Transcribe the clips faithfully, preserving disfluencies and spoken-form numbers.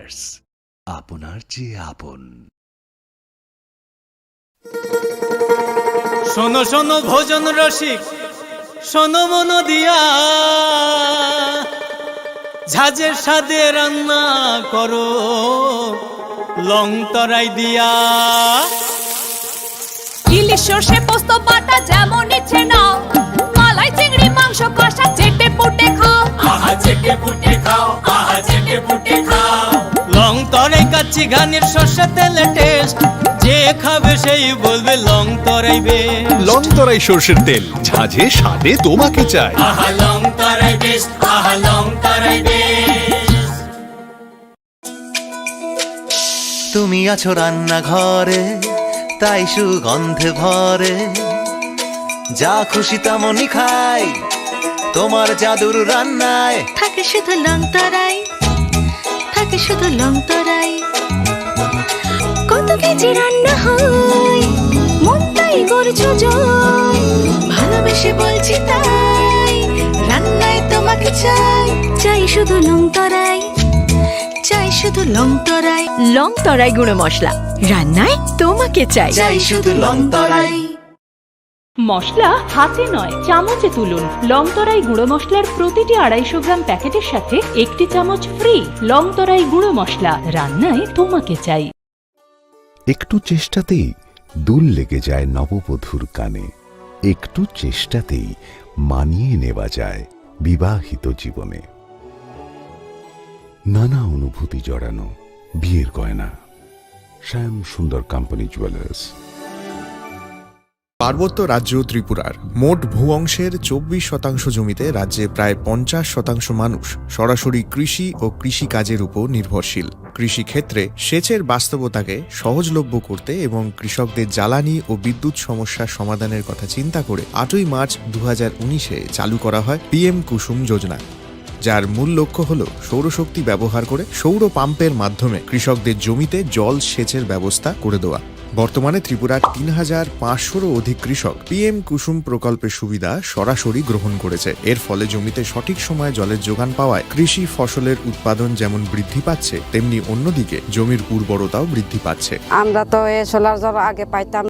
সুইটস, আপনার যে আপন। শোনো শোনো ভোজন রসিক, শোনো মন দিয়া, ঝাঁঝের স্বাদে রান্না করো লং তরাই দিয়া। ইলিশ সর্ষে পোস্ত বাটা যেমন ইচ্ছে নাও, মালাই চিংড়ি মাংস কষা চেটে পুটে খাও। আহা চেটে পুটে খাও, আহা চেটে পুটে খাও। লং তরাই কাচ্চি ঘানির সর্ষে তেলে টেস্ট, যে খাবে সেই বলবে লং তরাই বেস্ট। লং তরাই সর্ষের তেল, ঝাঁঝে স্বাদে তোমাকে চাই। আহা লং তরাই বেস্ট, আহা লং তরাই বেস্ট। তুমি আছো রান্নাঘরে, তাই সুগন্ধে ভরে। যা খুশি তেমনই খাই, তোমার জাদুর রান্নায়। থাকে শুধু লং তরাই, থাকে শুধু লং তরাই। কত কেজি রান্না হয়, মনটাই করছো জয়। ভালোবেসে বলছি তাই, রান্নায় তোমাকে চাই। চাই শুধু লং তরাই, চাই শুধু লং তরাই। লং তরাই গুঁড়ো মশলা, রান্নায় তোমাকে চাই। চাই শুধু লং তরাই। মশলা হাতে নয়, চামচে তুলুন। লং তরাই গুঁড়ো মশলার প্রতিটি আড়াইশো গ্রাম প্যাকেটের সাথে একটি চামচ ফ্রি। লং তরাই গুঁড়ো মশলা, রান্নায় তোমাকে চাই। একটু চেষ্টাতেই দুল লেগে যায় নববধূর কানে, একটু চেষ্টাতেই মানিয়ে নেওয়া যায় বিবাহিত জীবনে। নানা অনুভূতি জড়ানো বিয়ের গয়না। শ্যাম সুন্দর কোম্পানি জুয়েলার্স। পার্বত্য রাজ্য ত্রিপুরার মোট ভূ অংশের চব্বিশ শতাংশ জমিতে রাজ্যে প্রায় পঞ্চাশ শতাংশ মানুষ সরাসরি কৃষি ও কৃষিকাজের উপর নির্ভরশীল। কৃষিক্ষেত্রে সেচের বাস্তবতাকে সহজলভ্য করতে এবং কৃষকদের জ্বালানি ও বিদ্যুৎ সমস্যার সমাধানের কথা চিন্তা করে আটই মার্চ দু হাজার উনিশে চালু করা হয় পিএম কুসুম যোজনা, যার মূল লক্ষ্য হল সৌরশক্তি ব্যবহার করে সৌর পাম্পের মাধ্যমে কৃষকদের জমিতে জল সেচের ব্যবস্থা করে দেওয়া। বর্তমানে ত্রিপুরার তিন হাজার পাঁচশোরও অধিক কৃষক পিএম কুসুম প্রকল্পের সুবিধা সরাসরি গ্রহণ করেছে। এর ফলে জমিতে সঠিক সময়ে জলের যোগান পাওয়ায় কৃষি ফসলের উৎপাদন যেমন বৃদ্ধি পাচ্ছে, তেমনি অন্যদিকে জমির উর্বরতাও বৃদ্ধি পাচ্ছে। আমরা তো এ সোলার জল আগে পাইতাম।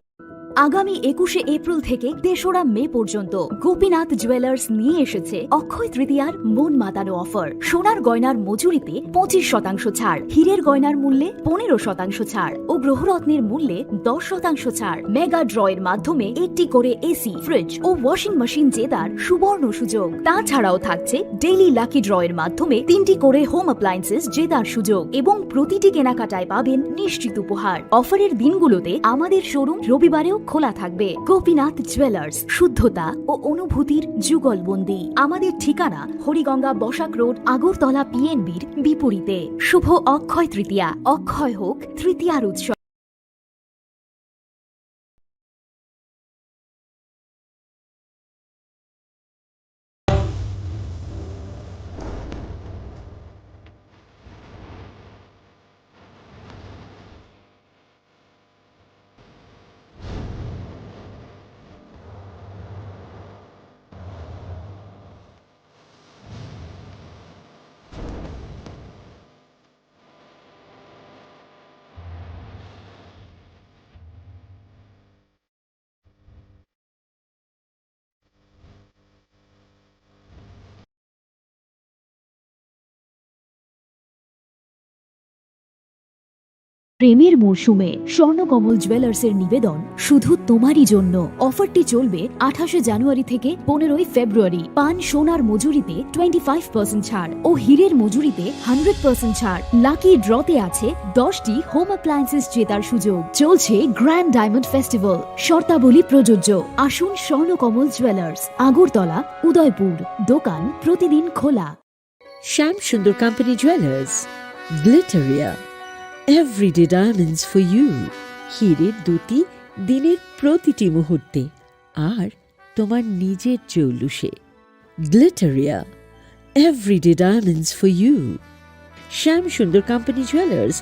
আগামী একুশে এপ্রিল থেকে তেসরা মে পর্যন্ত গোপীনাথ জুয়েলার্স নিয়ে এসেছে অক্ষয় তৃতীয়ার মন মাতানো অফার। সোনার গয়নার মজুরিতে পঁচিশ শতাংশ ছাড়, হীরের গয়নার মূল্যে পনেরো শতাংশ ছাড় ও গ্রহরত্নের মূল্যে দশ শতাংশ ছাড়। মেগা ড্র এর মাধ্যমে একটি করে এসি, ফ্রিজ ও ওয়াশিং মেশিন জেতার সুবর্ণ সুযোগ। তাছাড়াও থাকছে ডেইলি লাকি ড্র এর মাধ্যমে তিনটি করে হোম অ্যাপ্লায়েন্সেস জেতার সুযোগ এবং প্রতিটি কেনাকাটায় পাবেন নিশ্চিত উপহার। অফারের দিনগুলোতে আমাদের শোরুম রবিবারেও খোলা থাকবে। গোপীনাথ জুয়েলার্স, শুদ্ধতা ও অনুভূতির যুগলবন্দি। আমাদের ঠিকানা হরিগঙ্গা বসাক রোড, আগরতলা পিএনবির বিপরীতে। শুভ অক্ষয় তৃতীয়া, অক্ষয় হোক তৃতীয়ার উৎসব। প্রেমের মরশুমে স্বর্ণকমল জুয়েলার্সের নিবেদন শুধু তোমারই জন্য। অফারটি চলবে আঠাশে জানুয়ারি থেকে পনেরোই ফেব্রুয়ারি। পান সোনার মজুরিতে টোয়েন্টি ফাইভ পার্সেন্ট ছাড় ও হীরের মজুরিতে হান্ড্রেড পার্সেন্ট ছাড়। লাকি ড্রতে আছে দশটি হোম অ্যাপ্লায়েন্সেস জেতার সুযোগ। চলছে গ্র্যান্ড ডায়মন্ড ফেস্টিভ্যাল, শর্তাবলী প্রযোজ্য। আসুন স্বর্ণকমল জুয়েলার্স, আগরতলা, উদয়পুর। দোকান প্রতিদিন খোলা। Shyam Sundar Company Jewelers, Glitteria, everyday diamonds for you। হীরের দ্যুতি দিনের প্রতিটি মুহূর্তে, আর তোমার নিজের জৌলুসে। Glitteria, everyday diamonds for you। Shyam Sundar Company Jewelers।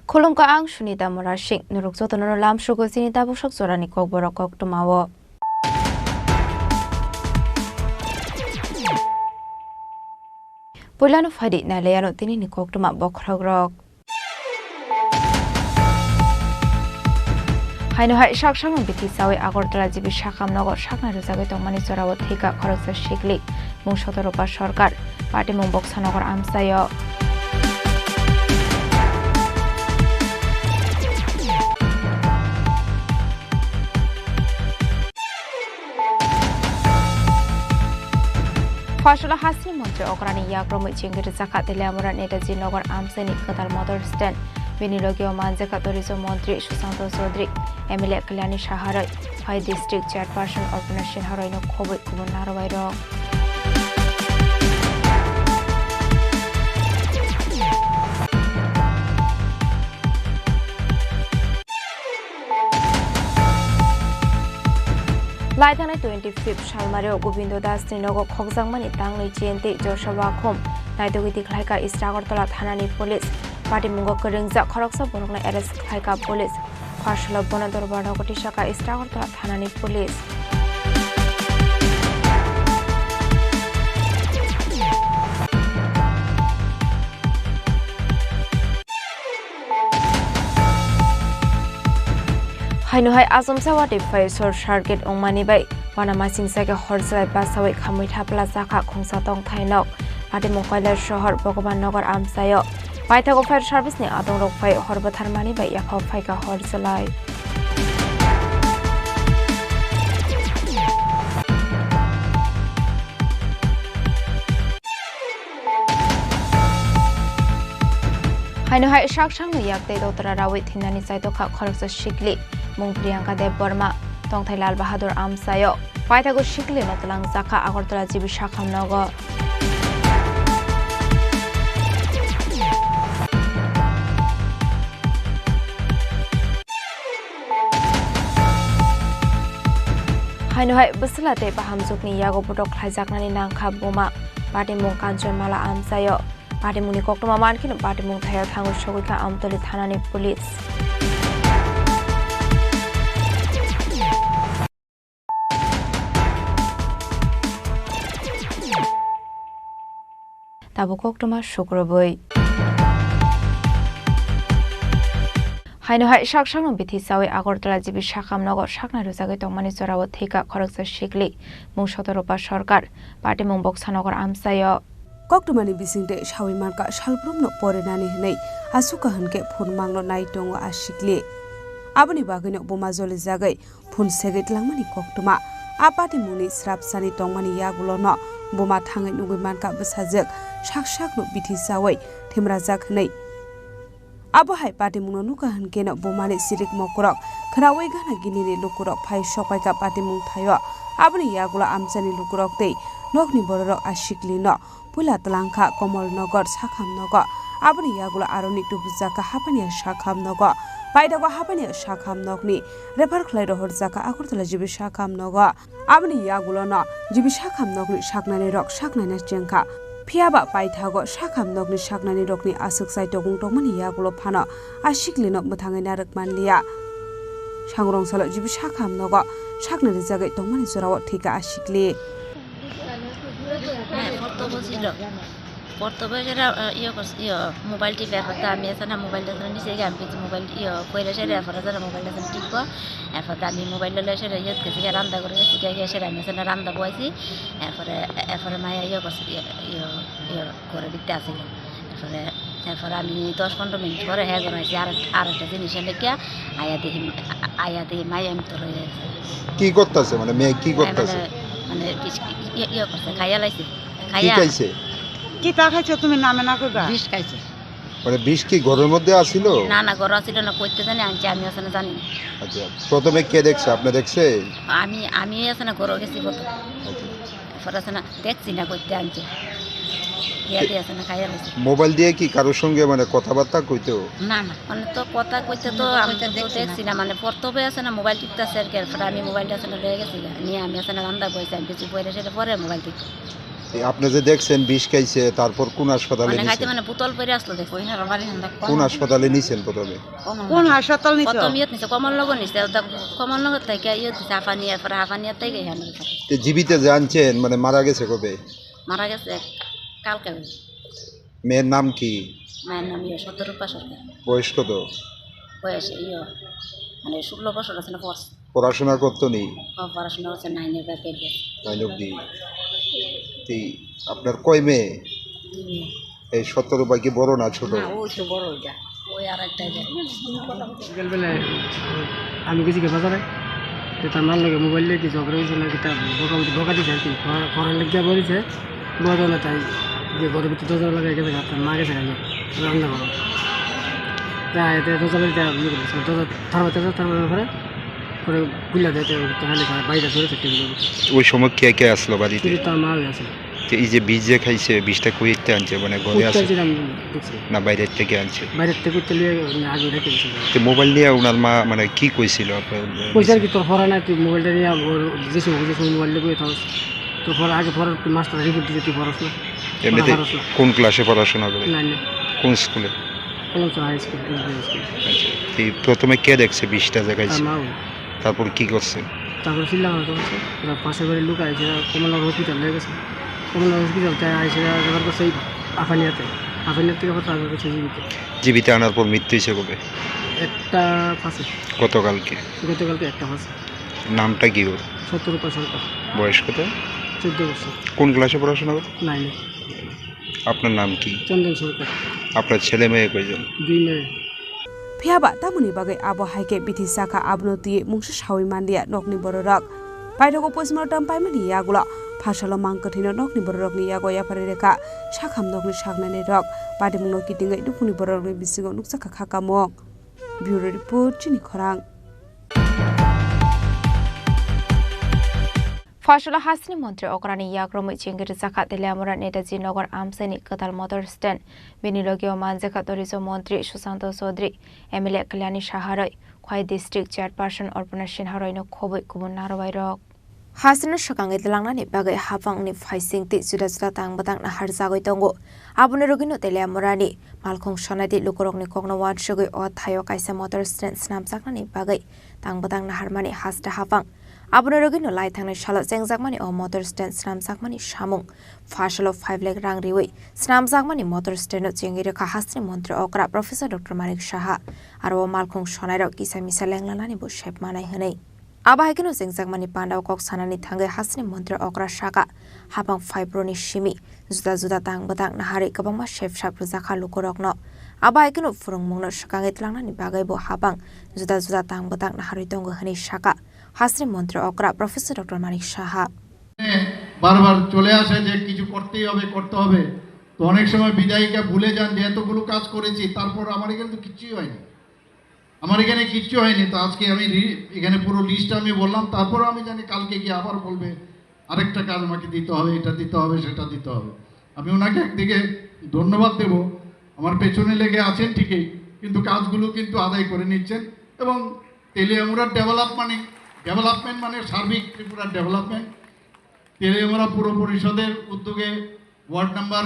Khulumkha, ang Sunita Murasing. Norok jotono lamsugo chini tabuksak jorani kokborok koktwmao. Puilano phaidi nailaiano tinini koktwma bokhorokrok. Haino hai sak sakno bithi chawi Agartala G B Sakham nogo saknai rwjagwi tongmani jorao thwikha khoroksa sikli, mung Sotoropa Sarkar, patimung Boksanagar amchaio. Phasalo hasini montri okrani yakromwi chengwi rwjakha Teliamura Netaji Nagar amchaini kwtal motor stand. Bini logio manjakha Tourism montri Sushanta Chaudhary, M L A Kalyani Saha rwi, phai district chairperson Arpana Sinha rwino khobwi kubun narwkbairok. Lai thangnai twenty-fifth salmario Gobindo Das ni nogo khokjakmani tangnwi chiyentwi jorsa wakhum naitugwi tikhlaikha East Agartala thanani police. Patimungo kwrwngjak khoroksa borokno arrest khlaikha police. Phasalo bono dorbar nogo tisakha East Agartala thanani police. Haino hai achomsa watwi phai short circuit wngmani bai uanamasingcha khe hor chwlai basaui khamui thapla chakha khungsa tongthai nok. Patimung Kailashohor Bhogoban Nagar amchaio. Paithago fire service ni adongrok phai hor bwtharmani bai yaphao phaikha hor chwlai. Haino hai sak sakno yak tei dotra rawi thwinani chaitokha khoroksa sikli, mung Priyanka Debbarma, tongthai Lal Bahadur amchaio. Paithago siklino twlangjakha Agartala G B Sakham nogo. Haino hai bwswla tei bahamjwkni yago botok khlaijaknani nangkha buma. Patimung Kanchanmala amchaio. Patimungni koktwma mankheno patimung thaio thangwi sogwikha Amtoli thanani police. Tabuk koktwma sukrubwi. Haino hai sak sakno bithi chawi Agartala G B Sakham nogo saknai rwjagwi tongmani jorao thwikha khoroksa sikli, mung Sotoropa Sarkar, patimung Boksanagar amchaio. Koktwmani bisingtwi sawi mankha salbrumno porinani hwnwi aswk kaham khe phone mangno nai tongo a sikli. Aboni bagwino buma jolijagwi phone segwi twlangmani koktwma. A patimungni srapsani tongmani yagulono buma thangwi nugwi mankha bwsajwk sak sakno bithi chawi thimrajak hwnwi. Abo hai patimungno nukha hwnkhe no bumani sirik mokorok khwnaui gana ginini lukurok phai sokpaikha patimung thaio. Aboni yagulo amchaini lukurok tei nokni bororok a siklino puila twlangkha Komolnagar Sakham nogo. Aboni yagulo aroni tubujakha Hapania Sakham nogo. Paithago Hapania Sakham nokni refer khlai rohorjakha Agartala G B Sakham nogo. Aboni yagulono G B Sakham nokni saknani rok saknaina chengkha. Phiyaba paithago Sakham nokni saknani rokni aswk chai tongmung tongmani yagulo phano a siklino mwthangwi narwk manliya. Sangrong salo G B Sakham nogo saknai rijagwi tongmani jorao thwikha a sikli. Porto bo silo. Porto bo jera, eh, iyo kos-, iyo, mobile tipi, erpore ta ami asana mobile ta asana nise ge ami mobile, iyo, koila sere, erpore jera mobile ta asana tipo, erpore ta ami mobile lole sere, iyo, kesi ge randa gore, kesi ge, ge sere ami asana randa bo aisi, erpore, erpore maya iyo kos-, iyo, iyo, iyo, gore bitte asile, erpore, তারপর আমি দশ পনেরো মিনিট পরে হ্যাঁ ঘরে আসি, আর আর একটা জিনিস এলে কি আয়া দেখি, আয়া দেখি মাই আমি তোর হয়ে গেছে। কি করতেছে? মানে, মেয়ে কি তাই করতেছে? মানে, মানে কিছু ইয়ে ইয়ে করছে, খাইয়া লাইছে। কি খাইয়া খাইছে? কি তা খাইছো তুমি? নামে না কইবা? বিষ খাইছে। মানে, বিষ কি ঘরের মধ্যে আসিল? না না, ঘর আসিল না, কইতে জানি আনছে, আমি আসলে জানি না। আচ্ছা, প্রথমে কে দেখছে? আপনি দেখছে? আমি আমি আসলে ঘর গেছি কত। আচ্ছা। পরে আসলে দেখছি না, কইতে আনছে। ইয়া দিয়ে আসলে খাইয়া লাইছে। মোবাইল দিয়ে কি কারোর সঙ্গে, মানে, কথাবার্তা কইতো? না না, মানে তো কথা কইতে তো আমি তো দেখছি না। মানে, প্রথমে আসলে মোবাইল টিপতেছে আর কি, এরপরে আমি মোবাইলটা আসলে লয়ে গেছি গা। নিয়ে আমি আসলে রান্না বইছি, আমি কিছু পরে সেটা পরে মোবাইল টিপতে। এই আপনি যে দেখছেন বিষ খাইছে, তারপর কোন হাসপাতালে মানে খাইতে নিছেন? মানে বোতল পরে আসলো দেখছি। কোন হাসপাতালে নিছেন প্রথমে? কোন হাসপাতাল নিছো? প্রথম ইয়েত নিছে, কমলনগর নিছে, ওটা কমলনগর থেকে ইয়ে দিছে, হাফানিয়ার পরে হাফানিয়ার থেকে এখানে দিছে। তো জীবিত যে আনছেন, মানে, মারা গেছে কবে? মারা গেছে কালকে। মেয়ের নাম কি? মায়ের নাম ইয়ে সত্যরূপা সরকার। বয়স কত? বয়স ইয়ে মানে ষোলো বছর আছে না, পড়ছে। পড়াশোনা করতো নি? ও, পড়াশোনা হচ্ছে নাইনে বা টেনে। নাইন অব্দি। তি, আপনার কয় মেয়ে? দুই মেয়ে। এই সত্তর রূপায় কি বড় না ছোট? না, ওই তো বড় ওইটা। ওই আর একটা যে। বিকেলবেলায় আমি গেছি কি বাজারে, তো তার মার লগে মোবাইল নিয়ে কি ঝগড়া হয়েছে না কি, তা বকা বকা দিছে আর কি। পড়া- পড়ার লেগে বলেছে, বদলে তাই যে ঘরের ভিতরে দরজা লাগাই গেছে, আপনার মা গেছে কেন রান্না করো। তা এতে দরজা লাগাই তা ইয়ে করেছে, দরজা থামাতে থামাতে পরে পরে খুলে দেয়, তো তাহলে বাইরে ধরে থাকতে গেল। ওই সময় কে কে আসলো বাড়িতে? শুধু তার মা আছে। তো এই যে বিষ যে খাইছে, বিষটা কই থেকে আনছে? মানে ঘরে আছে? আমি দেখছি। না, বাইরের থেকে আনছে? বাইরের থেকে তুলে আগে রেখে দিয়েছিল। তো মোবাইল নিয়ে ওনার মা মানে কি কইছিল আপনার? কইছে আর কি, "তোর পড়া নাই, তুই মোবাইলটা নিয়ে ওর যে সময়, যে সময় মোবাইল নিয়ে বই থাকস। তোর পড়া আগে পড়ার, তুই মাস্টার রিপোর্ট দিতে তুই পড়াস না।" এমনিতে পড়া পারস না। কোন ক্লাসে পড়াশোনা করে? নাইনে। কোন স্কুলে? Kalamchaura high school, S B high school. আচ্ছা, এই প্রথমে কে দেখছে বিষটা যে খাইছে? তার মা। তারপর কি করছে? তারপর চিল্লাপাল্লা করছে। এরা পাশের বাড়ির লোক আইছে, এরা কমলনগর হসপিটাল নিয়ে গেছে। কমলনগর হসপিটাল থেকে আইসে, এরা রেফার করছে এই আফানিয়াতে। আফানিয়া থেকে আবার ট্রান্সফার করছে জিবিতে। জিবিতে আনার পর মৃত্যু হয়েছে কবে? একটা পাঁচে। গতকালকে? গতকালকে একটা পাঁচে। নামটা কি ওর? সত্তর রূপা সরকার। বয়স কত? চোদ্দ বছর। কোন ক্লাসে পড়াশোনা করে? নাইনে। আপনার নাম কি? চন্দন সরকার। আপনার ছেলে মেয়ে কয়জন? দুই মেয়ে। Phiya ba tamoni bagwi abo hai khe bithi sakha, abono twiwi mungsa saui manliya nokni bororok. Paithago post mortem paimani yagulo phasalo mang kwthwino nokni bororokni yago yapharwi rwkha sakham nokni saknani rok. Patimungno kitingwi nukhungni bororokni bisingo nukjakha kha kamung. Bureau report, Chini Khorang. Phasalo hasteni montri okrani yakromwi chengwi rwjakha Teliamura Netaji Nagar amchaini kwtal motor stand. Bini logio manjakha Tourism montri Susanto Chaudhary, M L A Kalyani Saha roi, Khwai district chairperson Arpana Sinha roino khobwi kubun narwai rok. Hasteni swkangwi twlangnani bagwi haphangni phaising tei juda juda tang bwtang naharjagwi tongo. Aboni rwgwino Teliamurani Malkhung Sonaiti lukurokni kokno uansugwi o thaio kaisa motor stand swnamjaknani bagwi tang bwtang naharmani haste haphang. Aboni rwgwino lai thangnai salo chengjakmani o motor stand swnamjakmani samung. Phasalo five lakh rang riwi swnamjakmani motor stand-o chengwi rwkha hasteni montri okra Professor Doctor Manik Saha. Aro o Malkhung Sonairok kisa misa lenglanani bo sep manai hwnwi. Abo hai kheno chengjakmani pandao kok sanani thangwi hasteni montri okra saka, haphang phaibroni simi juda juda tang bwtang naharwi kwbangma sep sap rwjakha lukurokno. Abo hai kheno phwrwngmungno swkangwi twlangnani bagwi bo haphang juda juda tang bwtang naharwi tongo hwnwi saka hasteni montri okra Professor Doctor Manik Saha. বারবার চলে আসে যে কিছু করতেই হবে, করতে হবে। তো অনেক সময় বিধায়িকা ভুলে যান যে এতগুলো কাজ করেছি, তারপর আমার এখানে তো কিচ্ছুই হয়নি। আমার এখানে কিচ্ছু হয়নি। তো আজকে আমি রি-, এখানে পুরো লিস্ট আমি বললাম, তারপরও আমি জানি কালকে গিয়ে আবার বলবে, "আরেকটা কাজ আমাকে দিতে হবে, এটা দিতে হবে, সেটা দিতে হবে।" আমি ওনাকে একদিকে ধন্যবাদ দেব, আমার পেছনে লেগে আছেন ঠিকই, কিন্তু কাজগুলো কিন্তু আদায় করে নিচ্ছেন। এবং তেলিয়ামুড়ার ডেভেলপ মানে, ডেভেলপমেন্ট মানে সার্বিক ত্রিপুরার ডেভেলপমেন্ট। তেলিয়ামুড়া পুর পরিষদের উদ্যোগে ওয়ার্ড নাম্বার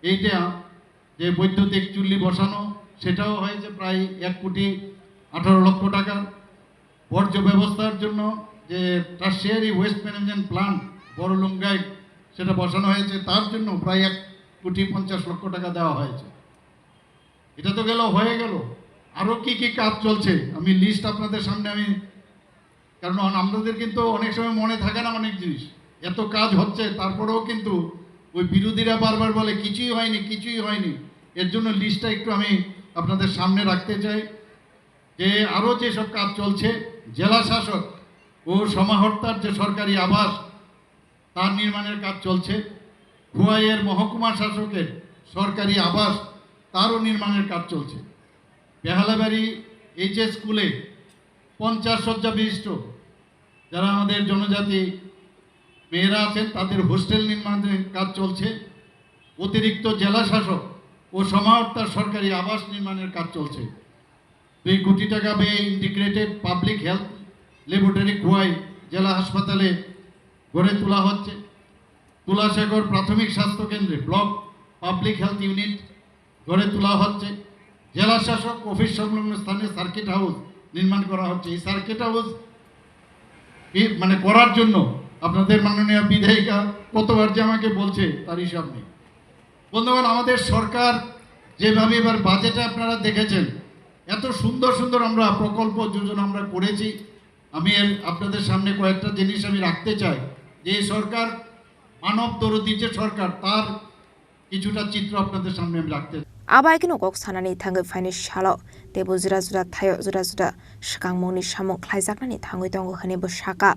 এইটে যে বৈদ্যুতিক চুল্লি বসানো, সেটাও হয়েছে প্রায় এক কোটি আঠারো লক্ষ টাকা। বর্জ্য ব্যবস্থার জন্য যে টার্সিয়ারি ওয়েস্ট ম্যানেজমেন্ট প্ল্যান্ট বড়লুঙ্গায়, সেটা বসানো হয়েছে, তার জন্য প্রায় এক কোটি পঞ্চাশ লক্ষ টাকা দেওয়া হয়েছে। এটা তো গেল, হয়ে গেল। আরও কি কি কাজ চলছে আমি লিস্ট আপনাদের সামনে আমি, কারণ আপনাদের কিন্তু অনেক সময় মনে থাকে না অনেক জিনিস। এত কাজ হচ্ছে, তারপরেও কিন্তু ওই বিরোধীরা বারবার বলে, "কিছুই হয়নি, কিছুই হয়নি।" এর জন্য লিস্টটা একটু আমি আপনাদের সামনে রাখতে চাই, যে আরও যেসব কাজ চলছে, জেলা শাসক ও সমাহর্তার যে সরকারি আবাস, তার নির্মাণের কাজ চলছে। খোয়াইয়ের মহকুমা শাসকের সরকারি আবাস, তারও নির্মাণের কাজ চলছে। বেহালাবাড়ি এইচএস স্কুলে পঞ্চাশ শয্যা বিশিষ্ট যারা আমাদের জনজাতি মেয়েরা আছেন, তাদের হোস্টেল নির্মাণের কাজ চলছে। অতিরিক্ত জেলা শাসক ও সমাহর্তার সরকারি আবাস নির্মাণের কাজ চলছে। দুই কোটি টাকা ব্যয়ে integrated public health laboratory Khowai জেলা হাসপাতালে গড়ে তোলা হচ্ছে। তুলাসাগর প্রাথমিক স্বাস্থ্য কেন্দ্রে ব্লক পাবলিক হেলথ ইউনিট গড়ে তোলা হচ্ছে। জেলা শাসক অফিস সংলগ্ন স্থানে সার্কিট হাউস নির্মাণ করা হচ্ছে। এই সার্কিট হাউস কি, মানে, করার জন্য আপনাদের মাননীয় বিধায়িকা কতবার যে আমাকে বলছে, তার হিসাব নেই। বন্ধুগণ, আমাদের সরকার যেভাবে এবার বাজেটে আপনারা দেখেছেন, এত সুন্দর সুন্দর আমরা প্রকল্প যোজনা আমরা করেছি। আমি এর, আপনাদের সামনে কয়েকটা জিনিস আমি রাখতে চাই, যে এই সরকার মানব দরদি যে সরকার, তার কিছুটা চিত্র আপনাদের সামনে আমি রাখতে চাই। Abo hai kheno kok sanani thangwi phaini salo teibo juda juda thaio juda juda swkangmungni samung khlaijaknani thangwi tongo hwnwi bo sakha.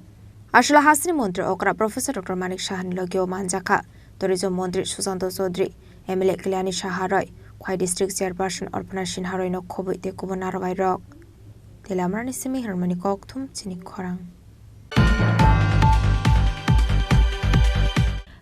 Aswla hasteni montri okra Professor Doctor Manik Sahani logio manjakha. Tourism montri Sushanta Chaudhary, M L A Kalyani Saha roi, Khwai District Chairperson Arpana Sinha roino khobwi tei kubun narwgai rok. Tei Lamrani simi hwnmani kokthum chini khorang.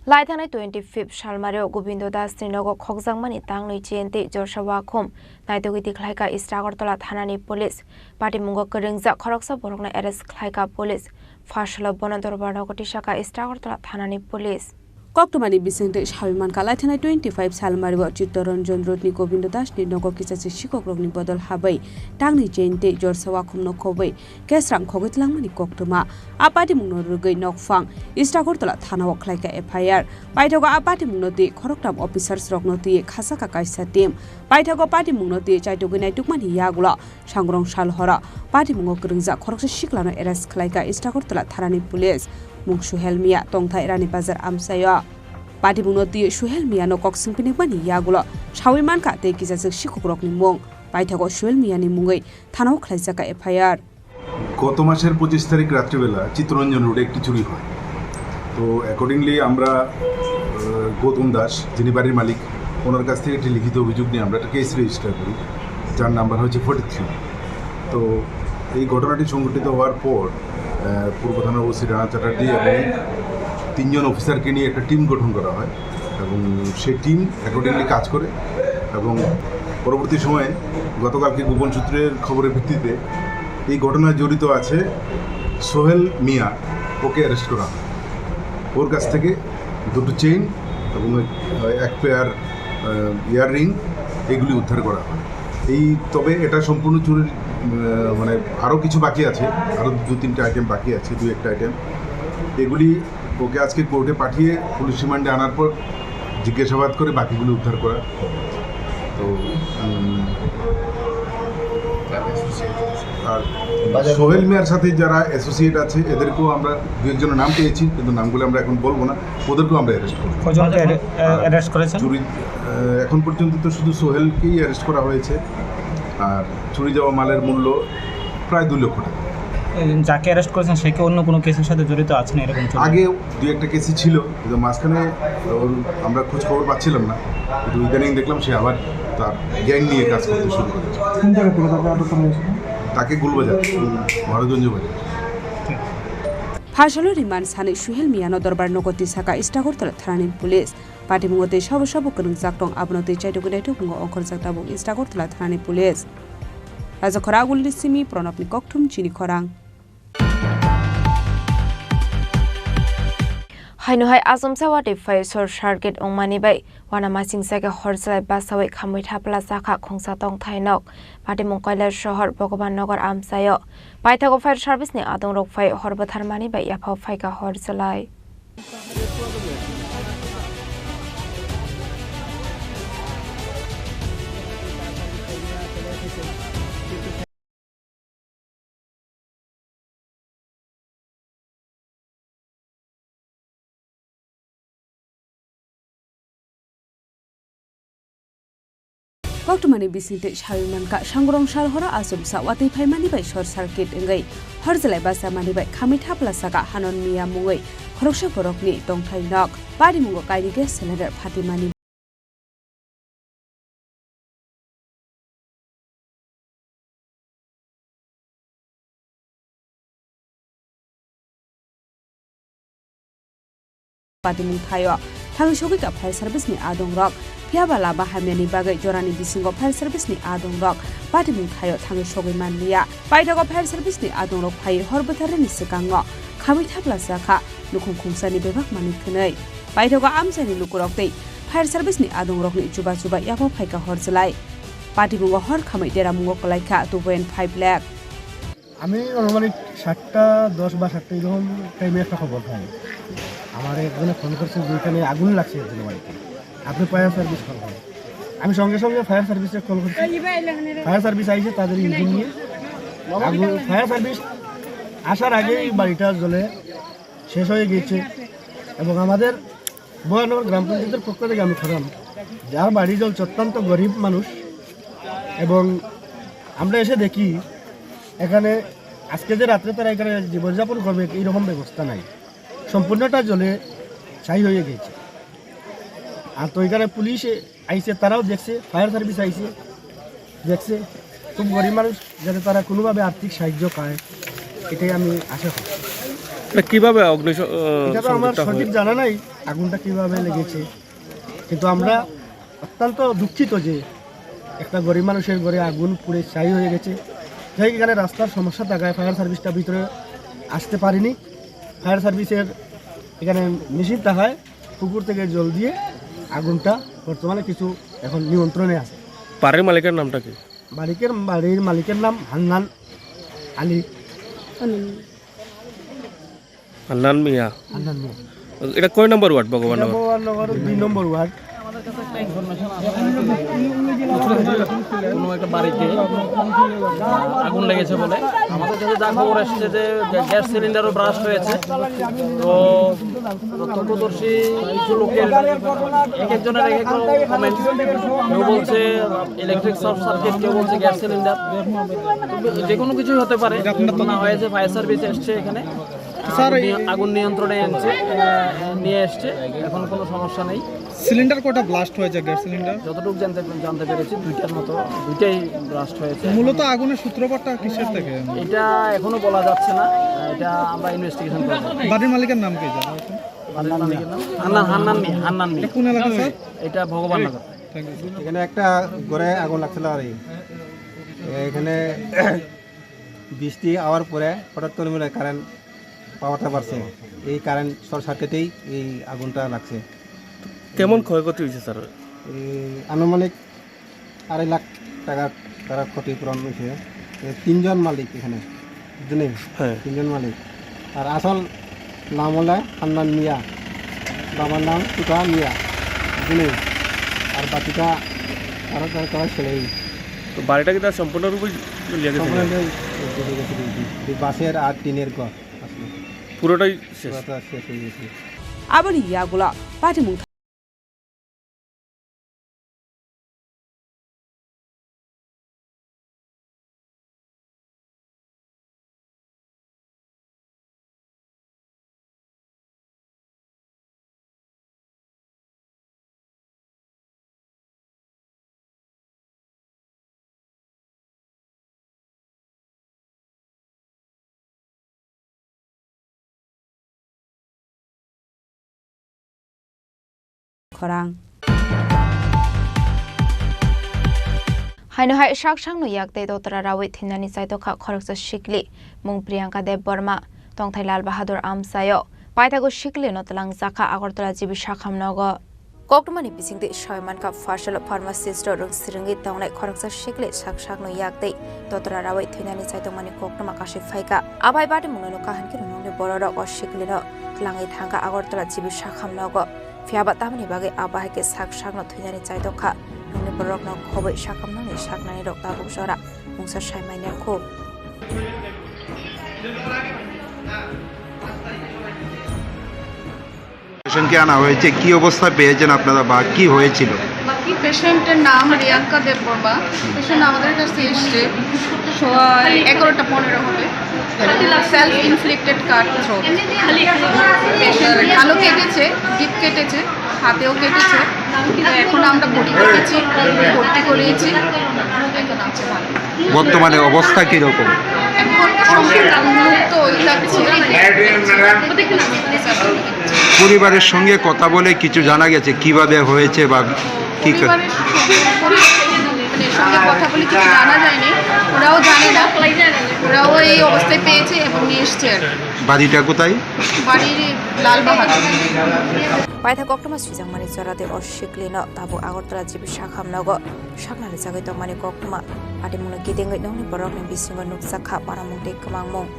Lai thangnai twenty fifth salmario Gobindo Das ni nogo khokjakmani tangnwi chiyentwi jorsa wakhum naitugwi tikhlaikha East Agartala thanani police. Patimungo kwrwngjak khoroksa borokno arrest khlaikha police. Phasalo bono dorbar nogo tisakha East Agartala thanani police. Koktwmani bisingtwi sawi mankha, lai thangnai twenty five salmario Chittaranjan Road ni Gobindo Das ni nogo kisasi sikokrokni bodol habwi tangni chain tei jorsa wakhumno khobwi kesrang khogwi tlangmani koktwma. A patimungno rwgwi nokphang East Agartala thanao khlaikha F I R. Paithago a patimungno twi khoroktham officers rokno twi khachakha kaisa team. Paithago patimungno twi chaitugwi naitukmani yagulo Sangrong sal horo patimungo kwrwngjak khoroksa siklano arrest khlaikha East Agartala thanani police. Mung Suhel Mia, tongthai Rani Bazar amchaio. Patimungno twi Suhel Miano kok swngpinimani yagulo sawi mankha tei kisajwk sikokrokni mung. Paithago Suhel Miani mungwi thanao khlaijakha F I R. গত মাসের পঁচিশ তারিখ রাত্রিবেলা চিত্তরঞ্জন রোডে একটি চুরি হয়। তো অ্যাকর্ডিংলি আমরা, আহ, গৌতম দাস, যিনি বাড়ির মালিক, ওনার কাছ থেকে একটি লিখিত অভিযোগ নিয়ে আমরা একটা কেস রেজিস্টার করি, যার নাম্বার হচ্ছে ফর্টি থ্রি। তো এই ঘটনাটি সংঘটিত হওয়ার পর, আহ, পূর্ব থানার ওসি রানা চ্যাটার্জি এবং তিনজন অফিসারকে নিয়ে একটা টিম গঠন করা হয় এবং সেই টিম অ্যাকর্ডিংলি কাজ করে এবং পরবর্তী সময়ে গতকালকে গোপন সূত্রের খবরের ভিত্তিতে এই ঘটনায় জড়িত আছে সোহেল মিয়া, ওকে অ্যারেস্ট করা হয়। ওর কাছ থেকে দুটো চেইন এবং এক পেয়ার, আহ, ইয়াররিং, এগুলি উদ্ধার করা হয়। এই, তবে এটা সম্পূর্ণ চুরির, আহ, মানে, আরও কিছু বাকি আছে, আরও দু তিনটা আইটেম বাকি আছে, দু একটা আইটেম। এগুলি ওকে আজকে কোর্টে পাঠিয়ে পুলিশ রিমান্ডে আনার পর জিজ্ঞাসাবাদ করে বাকিগুলি উদ্ধার করা হবে। তো, উম, আর সোহেল মিয়ার সাথে যারা অ্যাসোসিয়েট আছে, এদেরকেও আমরা দু একজনের নাম পেয়েছি, কিন্তু নামগুলো আমরা এখন বলবো না, ওদেরকেও আমরা অ্যারেস্ট করবো। কজনকে অ্যারে-, অ্যারেস্ট করেছেন? চুরি, আহ, এখন পর্যন্ত তো শুধু সোহেলকেই অ্যারেস্ট করা হয়েছে। আর চুরি যাওয়া মালের মূল্য প্রায় দুই লক্ষ টাকা। এই যাকে অ্যারেস্ট করেছেন, সে কি অন্য কোনো কেসের সাথে জড়িত আছেন এরকম চুরি? আগে দুই একটা কেসে ছিল, কিন্তু মাঝখানে ওর, আমরা খোঁজ খবর পাচ্ছিলাম না, কিন্তু ইদানিং দেখলাম সে আবার তার গ্যাং নিয়ে কাজ করতে শুরু করেছে। কোন জায়গা থেকে তাকে আটক করা হয়েছিল? তাকে গুলবাজার, মহারাজগঞ্জ বাজার। Phasalo rimani sanwi Suhel Miyano dorbar nogo tisakha East Agartala thanani police. Patimungo tei sabo sabo kwrwngjak tong, abono twi chaitugwi naitukmungo ongkhorjak tabuk East Agartala thanani police. Rajakhora Agulni simi Pranabni kokthum chini khorang. Haino hai achomsa watwi phai short circuit wngmani bai uanamasingcha khe hor chalai bachaui khamui thapla chakha khungsa tongthai nok. Patimung Kailash Sohor Bhogoban Nagar amchaio. Paithago fire service ni adongrok phai hor bwtharmani bai yaphao phaikha hor chalai. Koktwmani bisingtwi sawi mankha, Sangrong sal horo achomsa watwi phaimani bai short circuit wngwi hor jwlai bachamani bai khamwi thapla saka Hanan Miya mungwi khoroksa borokni tongthai nok. Parimungo kainwi gas cylinder phatimani. Patimung thaio thangwi sogwi ka fire service ni adong rok. Phiya ba lama hamya ni bagwi jorani bisingo fire service ni adong rok patimung thaio thangwi sogwi man liya. Paithago fire service ni adong rok phaiwi hor bwtharni swkango khamwi thapla sakha nukhung khungsani bebak manwi thwnwi. Paithago amchaini lukurok tei fire service ni adong rokni chuba chuba yapha phaikha hor jwlai. Patimungo hor khamwi deramungo kwlaikha two point five lakh. আমি আনুমানিক সাতটা দশ বা সাতটা এরকম টাইমে একটা খবর পাই। আমার একজনে ফোন করছে যে এখানে আগুন লাগছে একজনের বাড়িতে, আপনি ফায়ার সার্ভিস কল করুন। আমি সঙ্গে সঙ্গে ফায়ার সার্ভিসে কল করছি। ফায়ার সার্ভিস আইছে, তাদের ইঞ্জিন নিয়ে আগুন, ফায়ার সার্ভিস আসার আগেই বাড়িটা জ্বলে শেষ হয়ে গেছে। এবং আমাদের ভবানীনগর গ্রাম পঞ্চায়েতের পক্ষ থেকে আমি খারাপ, যার বাড়ি জ্বলছে অত্যন্ত গরিব মানুষ, এবং আমরা এসে দেখি এখানে আজকে যে রাত্রে তারা এখানে জীবনযাপন করবে, এইরকম ব্যবস্থা নাই, সম্পূর্ণটা জ্বলে ছাই হয়ে গেছে। আর তো এখানে পুলিশ আইছে, তারাও দেখছে, ফায়ার সার্ভিস আইছে, দেখছে। খুব গরিব মানুষ, যাতে তারা কোনোভাবে আর্থিক সাহায্য পায়, এটাই আমি আশা করি। এটা কিভাবে অগ্নি স-, আহ, এটা তো আমার সংযোগটা হয়? সঠিক জানা নাই আগুনটা কিভাবে লেগেছে, কিন্তু আমরা অত্যন্ত দুঃখিত যে একটা গরিব মানুষের ঘরে আগুন পুড়ে ছাই হয়ে গেছে। যাই হোক, এখানে রাস্তার সমস্যা থাকায় ফায়ার সার্ভিসটা ভিতরে আসতে পারেনি। ফায়ার সার্ভিসের এখানে মেশিন থাকায় পুকুর থেকে জল দিয়ে আগুনটা বর্তমানে কিছু এখন নিয়ন্ত্রণে আছে। বাড়ির মালিকের নামটা কি? মালিকের, বাড়ির মালিকের নাম হান্নান আলী। হান্নান মিয়া। হান্নান মিয়া। এটা কয় নম্বর ওয়ার্ড, এটা ভগবাননগর? ভগবাননগর দুই নম্বর ওয়ার্ড। কোনো একটা বাড়িতে আগুন লেগেছে বলে আমাদের কাছে যা খবর এসছে যে গ্যা-, গ্যাস সিলিন্ডারও ব্রাস্ট হয়েছে। তো প্রত্যক্ষদর্শী কিছু লোকের এক একজনের এক এক রকম কমেন্টস। কেউ বলছে ইলেকট্রিক শর্ট সার্কিট, কেউ বলছে গ্যাস সিলিন্ডার। যে কোনো কিছুই হতে পারে। ঘটনা হয়েছে, ফায়ার সার্ভিস এসছে এখানে। স্যার, আগুন এই নিয়-, আগুন নিয়ন্ত্রণে এনেছে, আহ, নিয়ে এসছে। এখন কোনো সমস্যা নেই। সিলিন্ডার কয়টা ব্লাস্ট হয়েছে, গ্যাস সিলিন্ডার? যতটুকু জানতে, জানতে পেরেছি, দুইটার মতো, দুইটাই ব্লাস্ট হয়েছে। মূলত আগুনের সূত্রপাতটা কিসের থেকে? এটা এখনো বলা যাচ্ছে না, এটা আমরা ইনভেস্টিগেশন করব। বাড়ির মালিকের নাম কি জানা আছে? বাড়ির মালিকের নাম হান্নান, হান্নান মিয়া, হান্নান মিয়া। এটা কোন এলাকা, স্যার? এটা ভগবাননগর। Thank you, sir. এখানে একটা ঘরে আগুন লাগছিল আর কি। এখানে বৃষ্টি হওয়ার পরে হঠাৎ করে মনে হয় কারেন্ট পাওয়ারটা বাড়ছে, এই কারেন্ট শর্ট সার্কিটেই এই আগুনটা লাগছে। কেমন ক্ষয়ক্ষতি হয়েছে, স্যার? এই আনুমানিক আড়াই লাখ টাকার তারা ক্ষতিপূরণ হয়েছে। এ, তিনজন মালিক এখানে, বুঝলেন? হ্যাঁ। তিনজন মালিক। আর আসল নাম হলো হান্নান মিয়া, বাবার নাম সুখা মিয়া, বুঝলেন? আর বাকিটা আরও তারা, তারা ছেলেই। তো বাড়িটা কি তার সম্পূর্ণরূপে জ্বলিয়ে গেছে? সম্পূর্ণটাই জ্বলে গেছে, এই বাঁশের আর টিনের ঘর আসলে। পুরোটাই শেষ? পুরোটা শেষ হয়ে গেছে। Aboni yagulo patimung Khorang. Haino hai sak sakno yak tei dotra rawi thwinani chaitokha khoroksa sikli, mung Priyanka Debbarma, tongthai Lal Bahadur Amchaio. Paithago siklino twlangjakha Agartala G B Sakham nogo. Koktwmani bisingtwi sawi mankha, pharsalo pharmacist rok rwngswrwngwi tongnai khoroksa sikli sak sakno yak tei dotra rawi thwinani chaitokmani koktwma kasui phaikha. Abai bati mungno kaham khe nungni bororok o siklino twlangwi thangkha Agartala G B Sakham nogo. Phiya ba tamoni bagwi a bahai khe sak sakno thwinani chaitokha. Nungni bororokno khobwi sakhamnani saknani rok tabuk jora mungsa sai manya khu. পেশেন্টকে আনা হয়েছে, কি অবস্থা পেয়েছেন আপনারা বা কি হয়েছিল? পেশেন্টের নাম রিয়াঙ্কা দেববর্মা। পেশেন্ট আমাদের কাছে এসছে স-, এগারোটা পনেরো হবে। সেলফ ইনফ্লিক্টেড কাট থ্রোট। পেশেন্ট ভালো কেটেছে, ডিপ কেটেছে, হাতেও কেটেছে। তো এখন আমরা ভর্তি করেছি, ভর্তি করিয়েছি। এখন আছে ভালো। বর্তমানে অবস্থা কিরকম? এখন সম্পূর্ণ উন্মুক্ত লাগছে। পরিবারের সঙ্গে কথা বলে কিছু জানা গেছে কিভাবে হয়েছে বা কি কা- পরিবারের সঙ্গে, মানে, সঙ্গে কথা বলে কিছু জানা যায়নি। ওরাও জানে না, ওরাও এই অবস্থায় পেয়েছে এবং নিয়ে এসছে আর কি। বাড়িটা কোথায়? বাড়ি Lal Bahadur. Paithak koktwma swijak mani jora tei o sikli no tabuk Agartala G B sakha nogo sakna rwjagwi tongmani koktwma. Patimungno kidengwi nokni borokni bisingo nukjak kha panamung tei kwmangmung.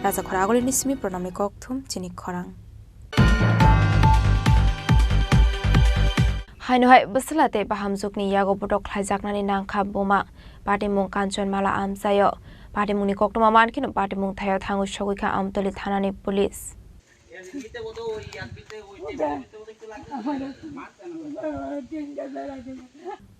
Rajakhor Agulini simi Pranamni kokthum chini khorang. Haino hai bwsla tei bahamjwkni yago botok khlaijaknani nangkha buma. Patimung Kanchanmala amchaio. Patimungni koktwma mankheno patimung thaio thangwi sogwi kha Amtoli thanani police.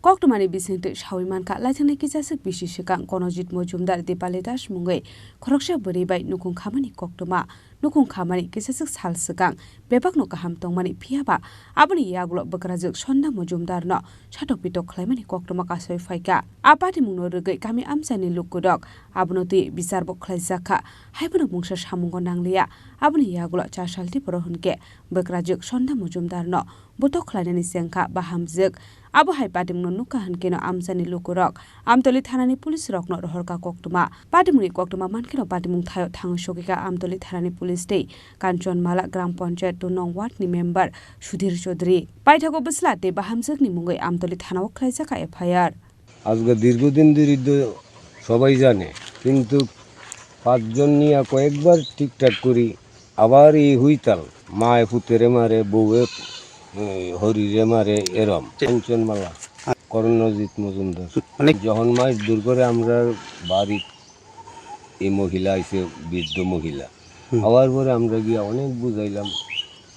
Koktwmani bisingtwi sawi mankha, laithangni kisaswk bisi swkang Konojit Mojumdar Dipali Das mungwi khoroksa bwrwi bai nukhung khamani koktwma. Nukhung khamani kisaswk sal swkang bebakno kaham tongmani, phiyaba aboni yagulo bwkrajwk Sonda Mojumdarno satok pitok khlaimani koktwma kasui phaikha. A patimungno rwgwi kami amchaini lukurok abono twi bichar bo khlaijak kha, haiphano mungsa samungo nangliya. Aboni yagulo cha salti borok hwnkhe bwkrajwk Sonda Mojumdarno botok khlainani chengkha bahamjwk. Abo hai patimungno nukha hwnkhe no amchaini lukurok Amtoli thanani police rokno rohorkha koktwma. Patimungni koktwma mankheno patimung thaio thangwi sogwikha Amtoli thanani police tei Kanchanmala Gram Panchayat two nong ward ni member Sudhir Chaudhary. Paithago bwsla tei bahamjwkni mungwi Amtoli thanao khlaijakha F I R. আজকে দীর্ঘদিন ধরে তো সবাই জানে, কিন্তু পাঁচজন নিয়ে কয়েকবার ঠিকঠাক করি, আবার এই হুইতাল, মায়ে পুতেরে মারে, বউয়ে, এ, হরিরে মারে, এরম। কাঞ্চনমালা, করণজিৎ মজুমদার। মানে যখন মাছ দূর করে আমরা বাড়ি, এই মহিলা আইছে, বৃদ্ধ মহিলা। হুম। আওয়ার পরে আমরা গিয়া অনেক বুঝাইলাম।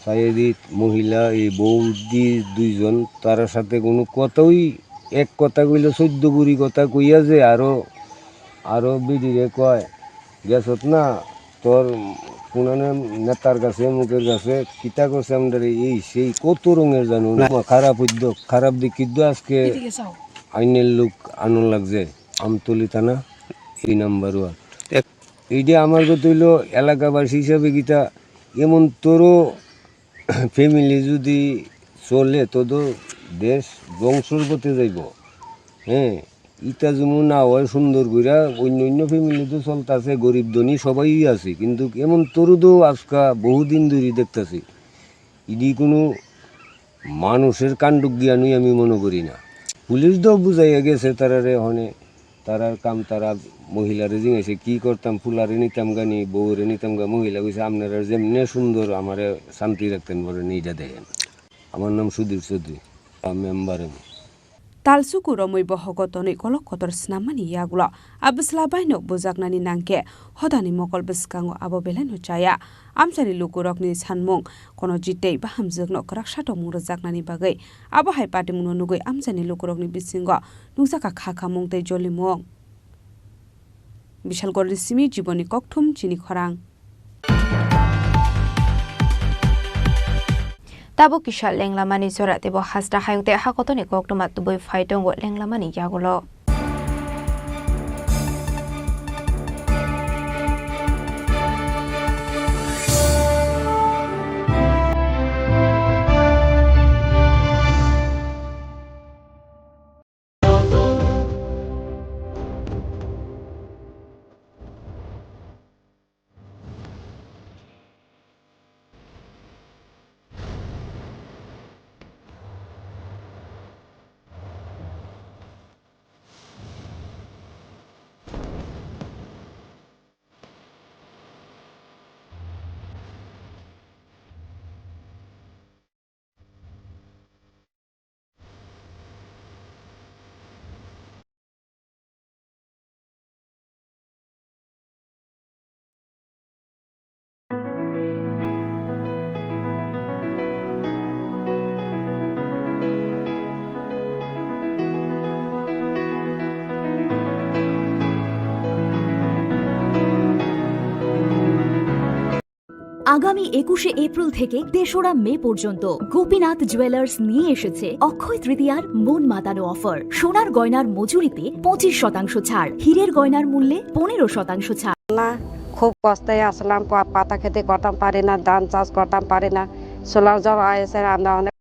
সায়েদিত মহিলা, এই বৌদি দুইজন, তার সাথে কোনো কথাই, এক কথা কইলে চোদ্দ গুড়ি কথা কইয়া যে আরো, আরো বিডিরে কয়, "গেছত না, তোর কোনানে নেতার কাছে, মুখের কাছে, কিতা করছে আমরারে, এই সেই কত রঙের জানো না।" খারাপ উদ্যোগ, খারাপ দিক কিন্তু আজকে আইনের লোক আনন লাগছে, আমতলি থানা, তিন নাম্বার ওয়ার্ড। এইটা আমার কথা হইলো, এলাকাবাসী হিসাবে কিতা এমন তোরও ফ্যামিলি যদি চলে, তো তো দেশ ধ্বংসর পথে যাইব। হ্যাঁ, ইটা যেমন না হয় সুন্দর কইরা, অন্য অন্য ফ্যামিলি তো চলতেছে, গরিব ধনী সবাই আছে, কিন্তু এমন তোরও তো আজকা বহুদিন ধরে দেখতেছি, ইডি কোনো মানুষের কাণ্ডজ্ঞানই আমি মনে করি না। পুলিশ তো বুঝাইয়া গেছে তারারে, হনে তারার কাম, তারা মহিলারে জিজ্ঞাসা কি করতাম, ফুলারে নিতাম গানি, বউরে নিতাম গা, মহিলা কইছে, "আপনারা যেমনে সুন্দর আমারে শান্তি রাখতেন, বলে নিয়ে দেখেন।" আমার নাম সুধীর চৌধুরী, মেম্বার আমি। Talsuku romwi bohogo tonwi kolok kotor snammani yagulo a bwsla baino bujaknani nangkhe hodani mokol bwskango abo belaino chaya. Amchaini lukurokni sanmung, kono jitei bahamjwkno kwrak satokmung rwjaknani bagwi abo hai patimungno nugwi amchaini lukurokni bisingo nukjakha khakhamung tei jolimung. Bishalgorni simi Jiboni Kokthum chini khorang. Tabuk kisa lenglamani jora teibo hasta hayung tei hakotoni koktwma tubui phai tongo lenglamani yagulo. আগামী একুশে এপ্রিল থেকে তেসরা মে পর্যন্ত গোপীনাথ জুয়েলার্স নিয়ে এসেছে অক্ষয় তৃতীয়ার মন মাতানো অফার। সোনার গয়নার মজুরিতে পঁচিশ শতাংশ ছাড়, হীরের গয়নার মূল্যে পনেরো শতাংশ ছাড়। না, খুব কষ্টে আসলাম, পা-, পাতা খেতে করতাম পারি না, ধান চাষ করতাম পারি না, সোলার জল আইসে, আমরা অনেক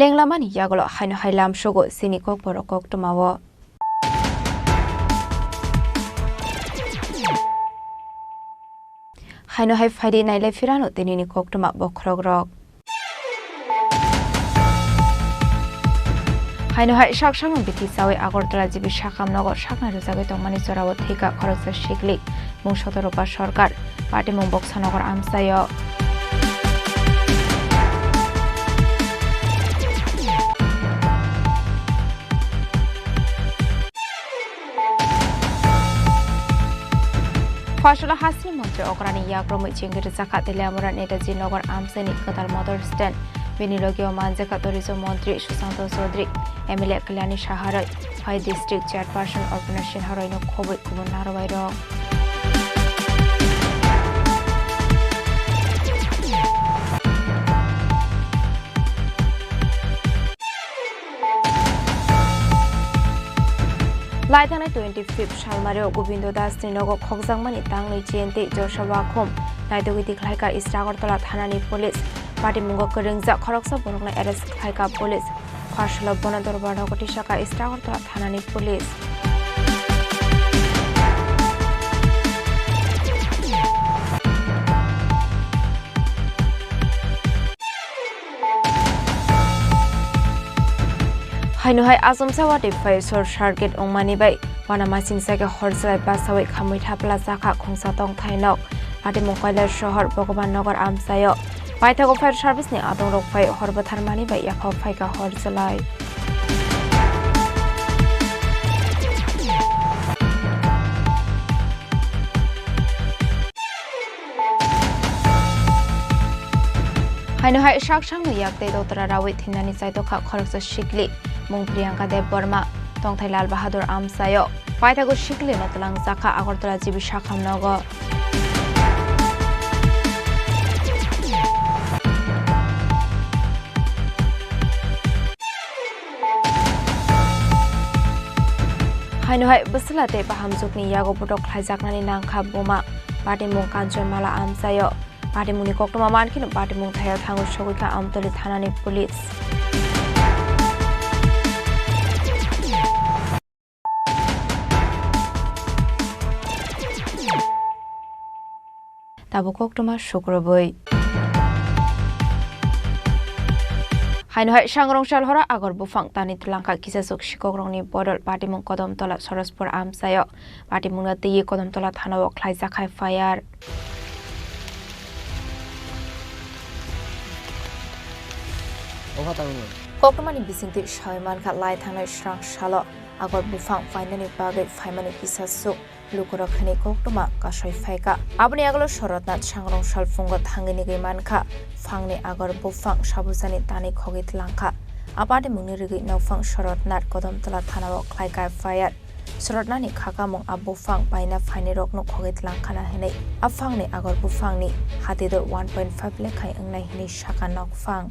Lenglamani yagulo haino hai lamsogo chini kokborok koktwmao. Haino hai phaidi nailai phirano tinini koktwma bokhorokrok. Haino hai sak sakno bithi chawi Agartala G B sakam nogo saknai rwjagwi tongmani jorao thwikha khoroksa sikli. Mung Sotoropa Sorkar, patimung Boksanagar amchaio. Phosola hasini montri okrani yakromwi chengwi rwjakha Teliamura Netaji Nagar amchaini kwtal motor stand. Bini logio manjakha Tourism montri Susanto Chaudhary, M L A Kalyani Saha roi, phai district chairperson Arpana Sinha roino khobwi kubun narwai rok. Lai thangnai twenty fifth salmario Gobindo Das ni nogo khokjakmani tangnwi chiyentwi jorsa wakhum naitugwi tikhlaikha East Agartala thanani police. Patimungo kwrwngjak khoroksa borokno arrest khlaikha police. Pharsalo bono dorbar nogo tisakha East Agartala thanani police. Haino hai achomsa watwi phai short circuit wngmani bai uanamasingcha khe hor chwrai basaui khamui thapla chakha khungsa tongthai nok. Patimung Kailashohor Bhagwan Nagar amchaio paithago fire service ni adongrok phai hor bwtharmani bai yaphao phaikha hor chwrai. Haino hai sak sakno yak tei dotra raui thinani chaitokha khoroksa sikli, mung Priyanka Debbarma, tongthai Lal Bahadur amchaio. Paithago siklino twlangjakha Agartala G B sakhamnogo. Haino hai bwswla tei bahamjwkni yago botok khlaijaknani nangkha buma. Patimung Kanchanmala amchaio. Patimungni koktwma mankheno patimung thaio thangwi sogwikha Amtoli thanani police. Tabuk koktwma sukrubwi. Haino hai Sangrong Salhora Agar buphang tani twlangkha kisachuk sikokrokni bodol patimung Kodamtola Sorospur amchaio. Patimungno twiwi Kodamtola thanao khlaijakha F I R. Koktwmani bisingtwi sawi mankha lai thangnai srang salo Agar buphang painani bagwi phaimani kisachuk lukurok hwnwi koktwma kasoi phaikha. Aboni agalo Sorotnath Sangrong salphungo thangwi nigwi mankha, phangni Agar buphang sabujani tanwi khogwi tlangkha. A patimungni rigwi nokphang Sorotnath Kodamtola thanao khlaikha F I R. Sorotnathni khakamung a buphang paina phainirokno khogwi tlangkhana hwnwi a phangni Agar buphangni hatidor one point five lekhai wngnai hwnwi sakha nokphang.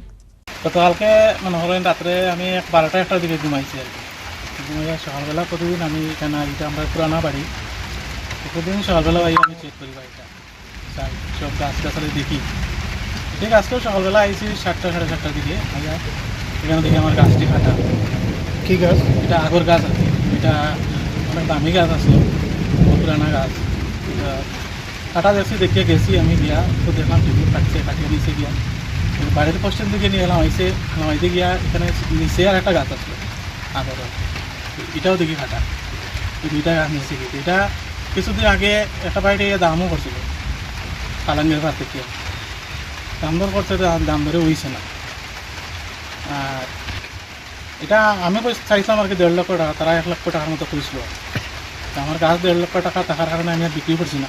গতকালকে মনে হলো রাত্রে আমি এক বারোটা একটার দিকে ঘুমাইছি আর কি। এখানে সকালবেলা প্রতিদিন আমি এখানে, এটা আমরা পুরানা বাড়ি, প্রতিদিন সকালবেলা ভাই আমি চেক করি বাড়িটা, যাই, সব গাছ গাছালি দেখি। ঠিক আজকেও সকালবেলা আইছি সাতটা, সাড়ে সাতটার দিকে, আইয়া এখানে দেখি আমার গাছটি কাটা। কি গাছ? এটা আগর গাছ আছে, এটা অনেক দামি গাছ আছে, পুরানা গাছ। এটা কাটা দেখছি, দেখিয়া গেছি আমি গিয়া, তো দেখলাম যেগুলো কাটছে, কাটিয়ে নিচে গিয়া বাড়ির পশ্চিম দিকে নিয়ে এলাম, আইসে নামাইতে গিয়া এখানে নিচে আর একটা গাছ আছে আগর, এটাও দেখি কাটা। এই দুইটা গাছ নিচে গিয়ে এটা কিছুদিন আগে একটা বাড়িতে গিয়ে দামও করছিল, পালাঙ্গের পার থেকে দাম দর করছে, দাম দাম দরে হইছে না। আর এটা আমি কই চাইছিলাম আর কি দেড় লক্ষ টাকা, তারা এক লক্ষ টাকার মতো কইছিল। তো আমার গাছ দেড় লক্ষ টাকা থাকার কারণে আমি আর বিক্রি করছি না,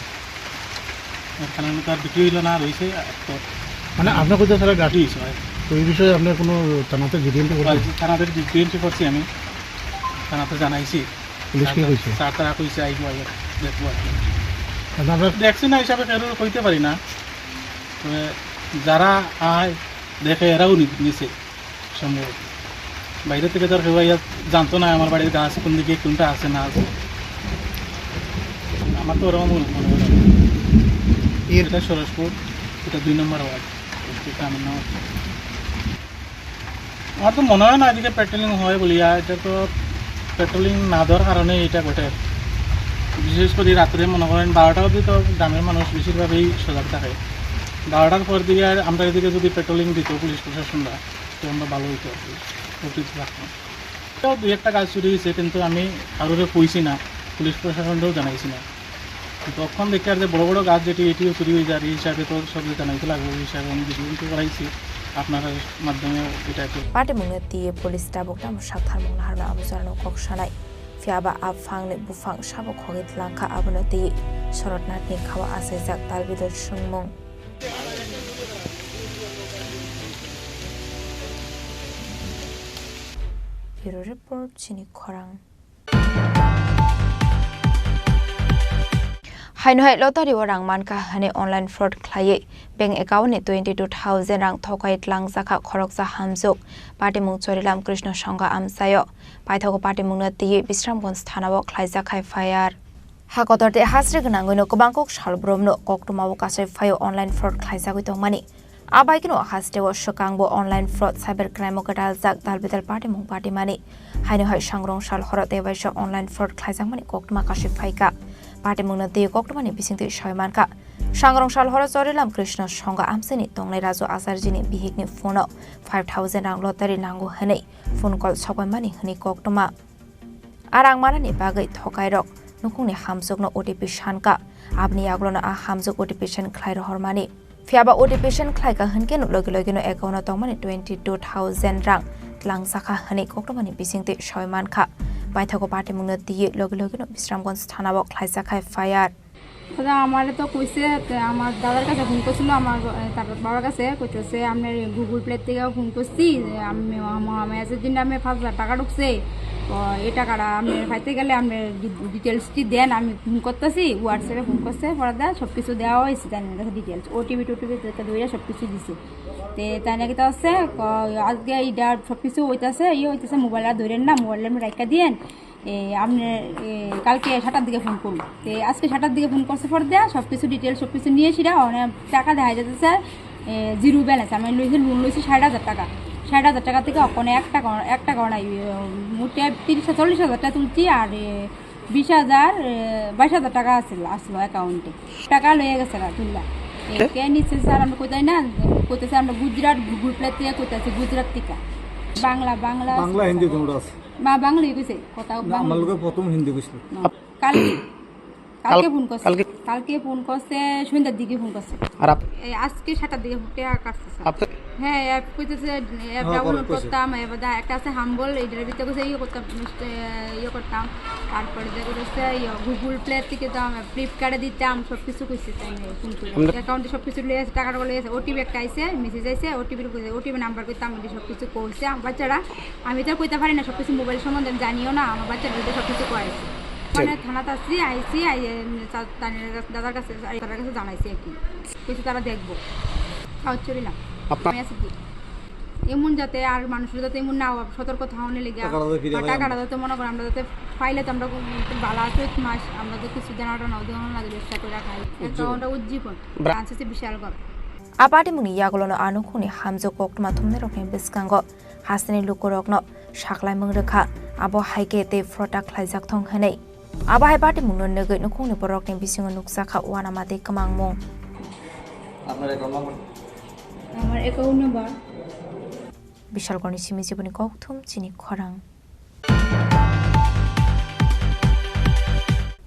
এর কারণে তো আর বিক্রি হইলো না, রইছে। তো মানে আপনি কইতে স্যার গাছ, জি, স্যার। তো এই বিষয়ে আপনি কোনো থানাতে জিডিএমপি করবেন? থানাতে জিডিএমপি করছি আমি, থানাতে জানাইছি। পুলিশ কি স্যার, কইছে? স্যার তারা কইছে আইবো, আইবো, দেখবো আর কি। আচ্ছা, আপনার দেখছি না হিসাবে কেউ কইতে পারি না, তবে যারা আয় দেখে এরাও নি-, নিছে। সম্ভবত বাইরে থেকে তো আর কেউ আইয়া জানতো না আমার বাড়ির গাছ কোন দিকে, কোনটা আছে না আছে। আমার তো ওরকম মনে মনে হয় না। এর এটা সরসপুর, এটা দুই নম্বর ওয়ার্ড, এটা গ্রামের নাম হচ্ছে। আমার তো মনে হয় না এদিকে পেট্রোলিং হয় বলিয়া, এটা তো পেট্রোলিং না দেওয়ার কারণে এটা ঘটে। বিশেষ করে রাত্রে মনে করেন বারোটা অবধি তো গ্রামের মানুষ বেশিরভাগই সজাগ থাকে। বারোটার পর দিকে আর আমরা এদিকে যদি পেট্রোলিং দিত পুলিশ প্রশাসনরা, তো আমরা ভালো হইতো আর কি, উপকৃত থাকতাম। তাও দুই একটা গাছ চুরি হয়েছে, কিন্তু আমি কারোরে কইছি না, পুলিশ প্রশাসনকেও জানাইছি না। তখন দেখি আর যে বড় বড় গাছ যেটি, এটিও চুরি হয়ে যায়, এই হিসাবে তো সব জানাইতে লাগবে, এই হিসাবে আমি ভিডিও কিন্তু করাইছি আপনার মাধ্যমে, এটা একটু। Patimungno twi police tabuk tamo saktharmung naharno abo jorano kok sanai. Phiya ba a phangni buphang sabo khogwi tlangkha, abono twi Sorotnathni khawa achaijak talbidal swngmung. Bureau Report, chini khorang. Haino hai lottery o rang mankha hwnwi online fraud khlaiwi bank account ni twenty two thousand rang thokai tlangjakha khoroksa hamjwk, patimung Chorilam Krishna Songha amchaio. Paithago patimungno twiwi Bisramganj thanao khlaijak F I R. Ha kotor tei hasri gwnangwino kwbang kok sal boromno koktwmao kasai phaio online fraud khlaijagwi tongmani. A baikeno hasteo swkangbo online fraud cyber crime-o gwdaljak dalbidal patimung patimani. Haino hai sangrong sal horo tei waisa online fraud khlaijakmani koktwma kasui phaikha. Patimungno twi koktwmani bisingtwi sawi mankha. Sangrong sal horo Chorilam Krishna Songha amchaini tongnai Raju Acharjini bihikni phone-o five thousand rang lottery nango hwnwi phone call sokoimani hwnwi koktwma. A rang manani bagwi thokairok nukhungni hamjwkno O T P sankha. Aboni yagulono a hamjwk O T P send khlai rohormani. Phiyaba O T P send khlaikha hwnkhe logi logino account-o tongmani twenty two thousand rang tlangjakha hwnwi koktwmani bisingtwi sawi mankha. Paithago patimungno twiwi logi logino Bisramganj thanao khlaijakha F I R. দাদা, আমারে তো কইছে, তে আমার দাদার কাছে ফোন করছিল, আমার, এ, তার বাবার কাছে কইতেছে, "আপনার এই Google Play থেকে ফোন করছি, যে আমি, আমার মেসেজ দিন নামে পাঁচ হাজার টাকা ঢুকছে, তো এই টাকাটা আপনি পাইতে গেলে আপনি ডি-, ডিটেলসটি দেন, আমি ফোন করতেছি।" WhatsApp-এ ফোন করছে, পরে দেয়, সব কিছু দেওয়া হয়েছে, তাই আমার কাছে ডিটেলস, ওটিপি টোটিপি থেকে ধরে সব কিছু দিছে। তে তাই নাকি তো আছে, ক-, আজকে এইটা সব কিছু হইতেছে, ইয়ে হইতেছে, মোবাইল আর ধরেন না, মোবাইল আপনি রাখা দিয়েন। এ, আপনি, এ, কালকে সাতটার দিকে ফোন করুন। তে আজকে সাতটার দিকে ফোন করছে পরে দেয়া, সব কিছু ডিটেলস, সব কিছু নিয়ে সেটা অনেক টাকা দেখা যাচ্ছে, স্যার, এ, জিরো ব্যালেন্স। আমি লইছি, লোন লইছি ষাট হাজার টাকা। ষাট হাজার টাকা থেকে ওখানে এক টাকা, এক টাকাও নাই। এ, মোটে তিরিশ, চল্লিশ হাজার টাকা তুলছি, আর, এ, বিশ হাজার, এ, বাইশ হাজার টাকা আসলো, আসলো অ্যাকাউন্টে। টাকা লইয়া গেছে গা, তুললা। এ, এ? কে নিচ্ছে, স্যার, আমরা কোথায় না, কোথায়, স্যার, আমরা গুজরাট Google Play থেকে কোথায় আছে, গুজরাট থেকে। বাংলা, বাংলা বাংলা, আছে, হিন্দি স্যার। কোনটা আছে? মা বাংলায় কইছে, কথা না, বাংলা। আমার লগে প্রথম হিন্দি কইছিল। না। আপ-, কালকে, কালকে কাল-, ফোন করছে। কালকে? কালকে ফোন করছে, সন্ধ্যার দিকে ফোন করছে। আর আপ-, এই আজকে সাতটার দিকে ফোন কে কাটছে, স্যার। আপ-, হ্যাঁ, অ্যাপ কইতেছে, অ্যাপ হ্যাঁ, ডাউনলোড কইছে। করতাম, এবার দা-, একটা আছে হাম্বল, এটার ভিতরে কইছে ইয়ে করতাম, ইয়ে, ইয়ে করতাম। তারপরে দেখা যাচ্ছে, ইয়ে, Google Play থেকে তো আমরা Flipkart-এ দিতাম, সব কিছু কইছে, তাই নিয়ে ফোন করে। আমরা অ্যাকাউন্টে সব কিছু লয়ে আছে, টাকাটা লয়ে আছে, ওটিপি একটা আইছে, মেসেজ আইছে, ওটিপির কইছে, ওটিপি নাম্বার কইতাম, এটা সব কিছু কইছে। আমার বাচ্চারা, আমি তো আর কইতে পারি না, সব কিছু মোবাইল সম্বন্ধে আমি জানিও না, আমার বাচ্চারা এটা সব কিছু কয়েছে। ঠিক। মানে থানাত আসছি, আইছি, আই-, এ, তা-, তানির কাছে, দাদার কাছে, আই-, তার কাছে জানাইছি আর কি। কইছে তারা দেখবো। কাউচুরি না। আপনার আমি আছি কি? এমন যাতে আর মানুষের যাতে এমন না অভাব, সতর্ক থাকলে লেগে টাকাটা যাতে ফিরে বা পাই টাকাটা আমরা। যাতে মনে করো আমরা যাতে পাইলে তো আমরা খুব ভালো আছে, মাস আমরা তো কিছু দেনা টেনা ওদের লাগে ব্যবসা করে খাই। একটা উজ্জীবন। ওটা উজ্জীবন। ব্রা- Chance আছে বিশাল বড়। A patimungni yagulono a nukhungni hamjwk koktwma thumnairokni bwskango hasteni lukurokno saklaimung rwkha, abo hai khe tei phrota khlaijak thung hwnwi. Abo hai patimungno nugwi nukhungni borokni bisingo nukjakha uanama tei kwmangmung. আপনার account number? আমার account number. Bishalgorni simi jiboni kokthum chini khorang.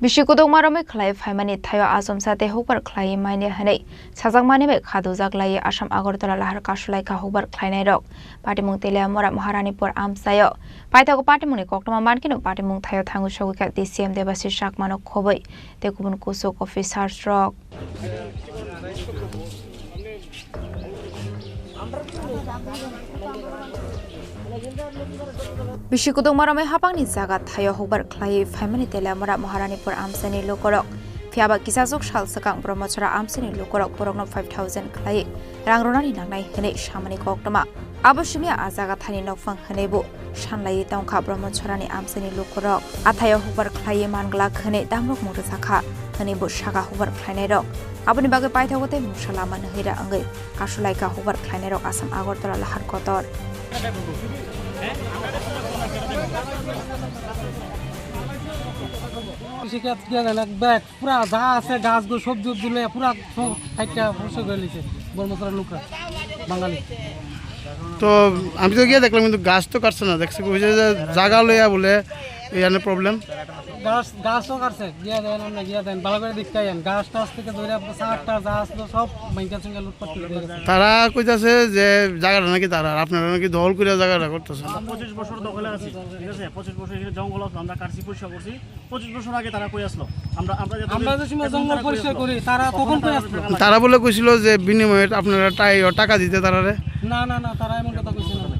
Bisi kudukma romwi khlai phaimani thaio achomsa tei hukbar khlaiwi manya hwnwi sajakmani bai kha dujak laiwi Assam Agartala lahar kasulaikha hukbar khlainairok. Patimung Teliamura Maharanipur amchaio. Paithago patimungni koktwma mankhe no patimung thaio thangwi sogwikha D C M Debashish Chakmano khobwi tei kubun kusuk officers rok. Bisi kudukma romwi hapangni jaga thaio hukbar khlaiwi phaimani Teliamura Maharanipur amchaini lukurok. Phiyaba kisachuk sal swkang Brahmachara amchaini lukurok borokno five thousand khlaiwi rang rwnani nangnai hwnwi samani koktwma. Abo simi a jaga thani nokphang hwnwi bo sanlaiwi tongkha Brahmacharani amchaini lukurok. Athaio hukbar khlaiwi manglak hwnwi damrok mung rwjakha hwnwi bo saka hukbar khlainairok. Aboni bagwi paithago tei mungsa lama nahira wngwi kasulaikha hukbar khlainairok Assam Agartala lahar kotor. কৃষি ক্ষেত গিয়ে দেন এক ব্যাগ, পুরা যা আছে গাছগুলো সবজি উবজি লইয়া পুরা সব কাটিয়া ভস্ম করে নিছে ব্রহ্মপুত্রের লোকরা, বাঙালি। তো আমি তো গিয়ে দেখলাম, কিন্তু গাছ তো কাটছে না, দেখছি কইছে যে জায়গা লইয়া বলে এখানে প্রবলেম। গাছ, গাছও কাটছে, গিয়া দেন, আমরা গিয়া দেন, ভালো করে দেখতে আইয়েন। গাছ টাছ থেকে ধরে আপনার চারটা যা আসলো সব ভাঙ্গা চুঙ্গা লুটপাট করে দিয়ে গেছে। তারা কইতাছে যে জায়গাটা নাকি তারা, আপনারা নাকি দখল করে জায়গাটা করতেছেন। পঁচিশ বছর দখলে আছি, ঠিক আছে? পঁচিশ বছর এখানে জঙ্গল আসলো, আমরা কাটছি, পরিষ্কার করছি। পঁচিশ বছর আগে তারা কই আসলো? আমরা, আমরা যে আমরা যে সময় এখন জঙ্গল তারা কই পরিষ্কার আসলো? করি, তারা তখন তখন কই তারা আসলো? জায়গা তারা বলে কইছিল যে বিনিময়ে আপনারা টাই-, টাকা দিতে তারারে। না, না, না, তারা এমন কথা কইছে না।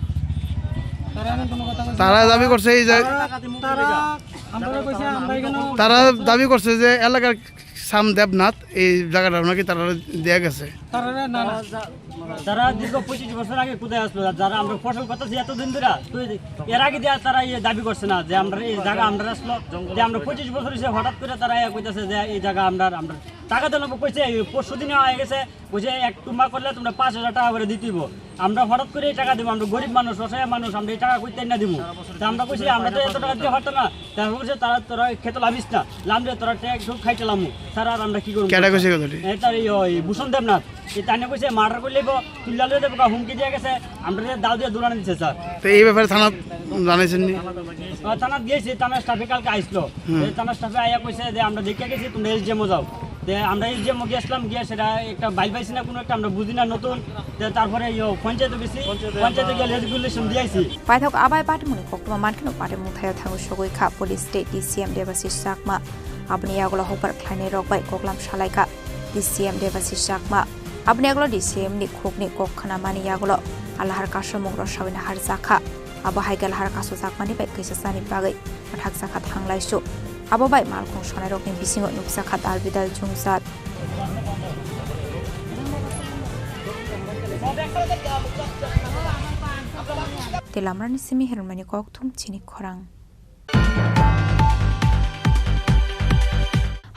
তারা এমন কোনো কথা কইছে না। তারা দাবি করছে এই যে তারা, তারা আমরা কইছে, আমরা এখানে তারা দাবি করছে যে এলাকার সাম দেবনাথ এই জায়গাটা নাকি তারা দেয়া গেছে। তারা না, না। তারা দীর্ঘ পঁচিশ বছর আগে কোথায় আসলো? যারা আমরা ফসল করতেছি এতদিন ধরে, তো এর আগে দিয়ে তারা ইয়ে দাবি করছে না যে আমরা এই জায়গা আমরা আসলো, যে আমরা পঁচিশ বছর হইছে, হঠাৎ করে তারা ইয়ে কইতাছে যে এই জায়গা আমরা, আমরা টাকা দেন কইছে, এই পরশু দিনে হয়ে গেছে, কইছে এক টুমা করলে তোমরা পাঁচ হাজার টাকা করে দিতে হইব। আমরা হঠাৎ করে এই টাকা দিব, আমরা গরিব মানুষ, অসহায় মানুষ, আমরা এই টাকা কইতে না দিব। তা আমরা কইছি আমরা তো এত টাকা দিতে পারতাম না। তারপর কইছে তারা, তোরা খেতে লাভিস না, লামলে তোরা ট্যাক্স খাইতে লামু। স্যার, আর আমরা কি করবো? কেডা কইছে কথাটি? এ, তার এই, ওই ভূষণ দেবনাথ। এ, তাই না কইছে মার্ডার করে লইব, তুল্লা লইয়া দেবো, হুমকি দিয়ে গেছে। আমরা যে দাও দিয়ে দৌড়ানো দিছে, স্যার। তো এই ব্যাপারে থানা জানাইছেন নি? আহ, থানাত গেছি, থানার স্টাফে কালকে আইসলো। হুম। এ, থানার স্টাফে আইয়া কইছে যে আমরা দেখে গেছি, তোমরা এসডিএমও যাও। তে আমরা এসডিএমও গেছিলাম, গিয়া সেটা একটা বাইল পাইছি না কোনো একটা, আমরা বুঝি না নতুন। তে তারপরে ইয়ো পঞ্চায়েত গেছি, পঞ্চায়েতে গিয়ে রেজিগনেশন দিয়ে আইছি। Paithak abai patimungni koktwma mankhe no patimung thaio thangwi sogwi kha police tei D C M Debashish Chakma. Aboni yagulo hukbar khlainai rok bai koklam salai kha D C M Debashish Chakma. Aboni yagulo D C M ni khukni kok khna mani yagulo alahar kasomung rw sawi naharjak kha. Abo hai khe lahar kasu jakmani bai kisa chani bagwi mwthakjakha thanglaisu. Abo bai malkhung sonairokni bisingo nukjakha dal bidal chungjak. Tei lamrani simi hirmani kokthum chini khorang.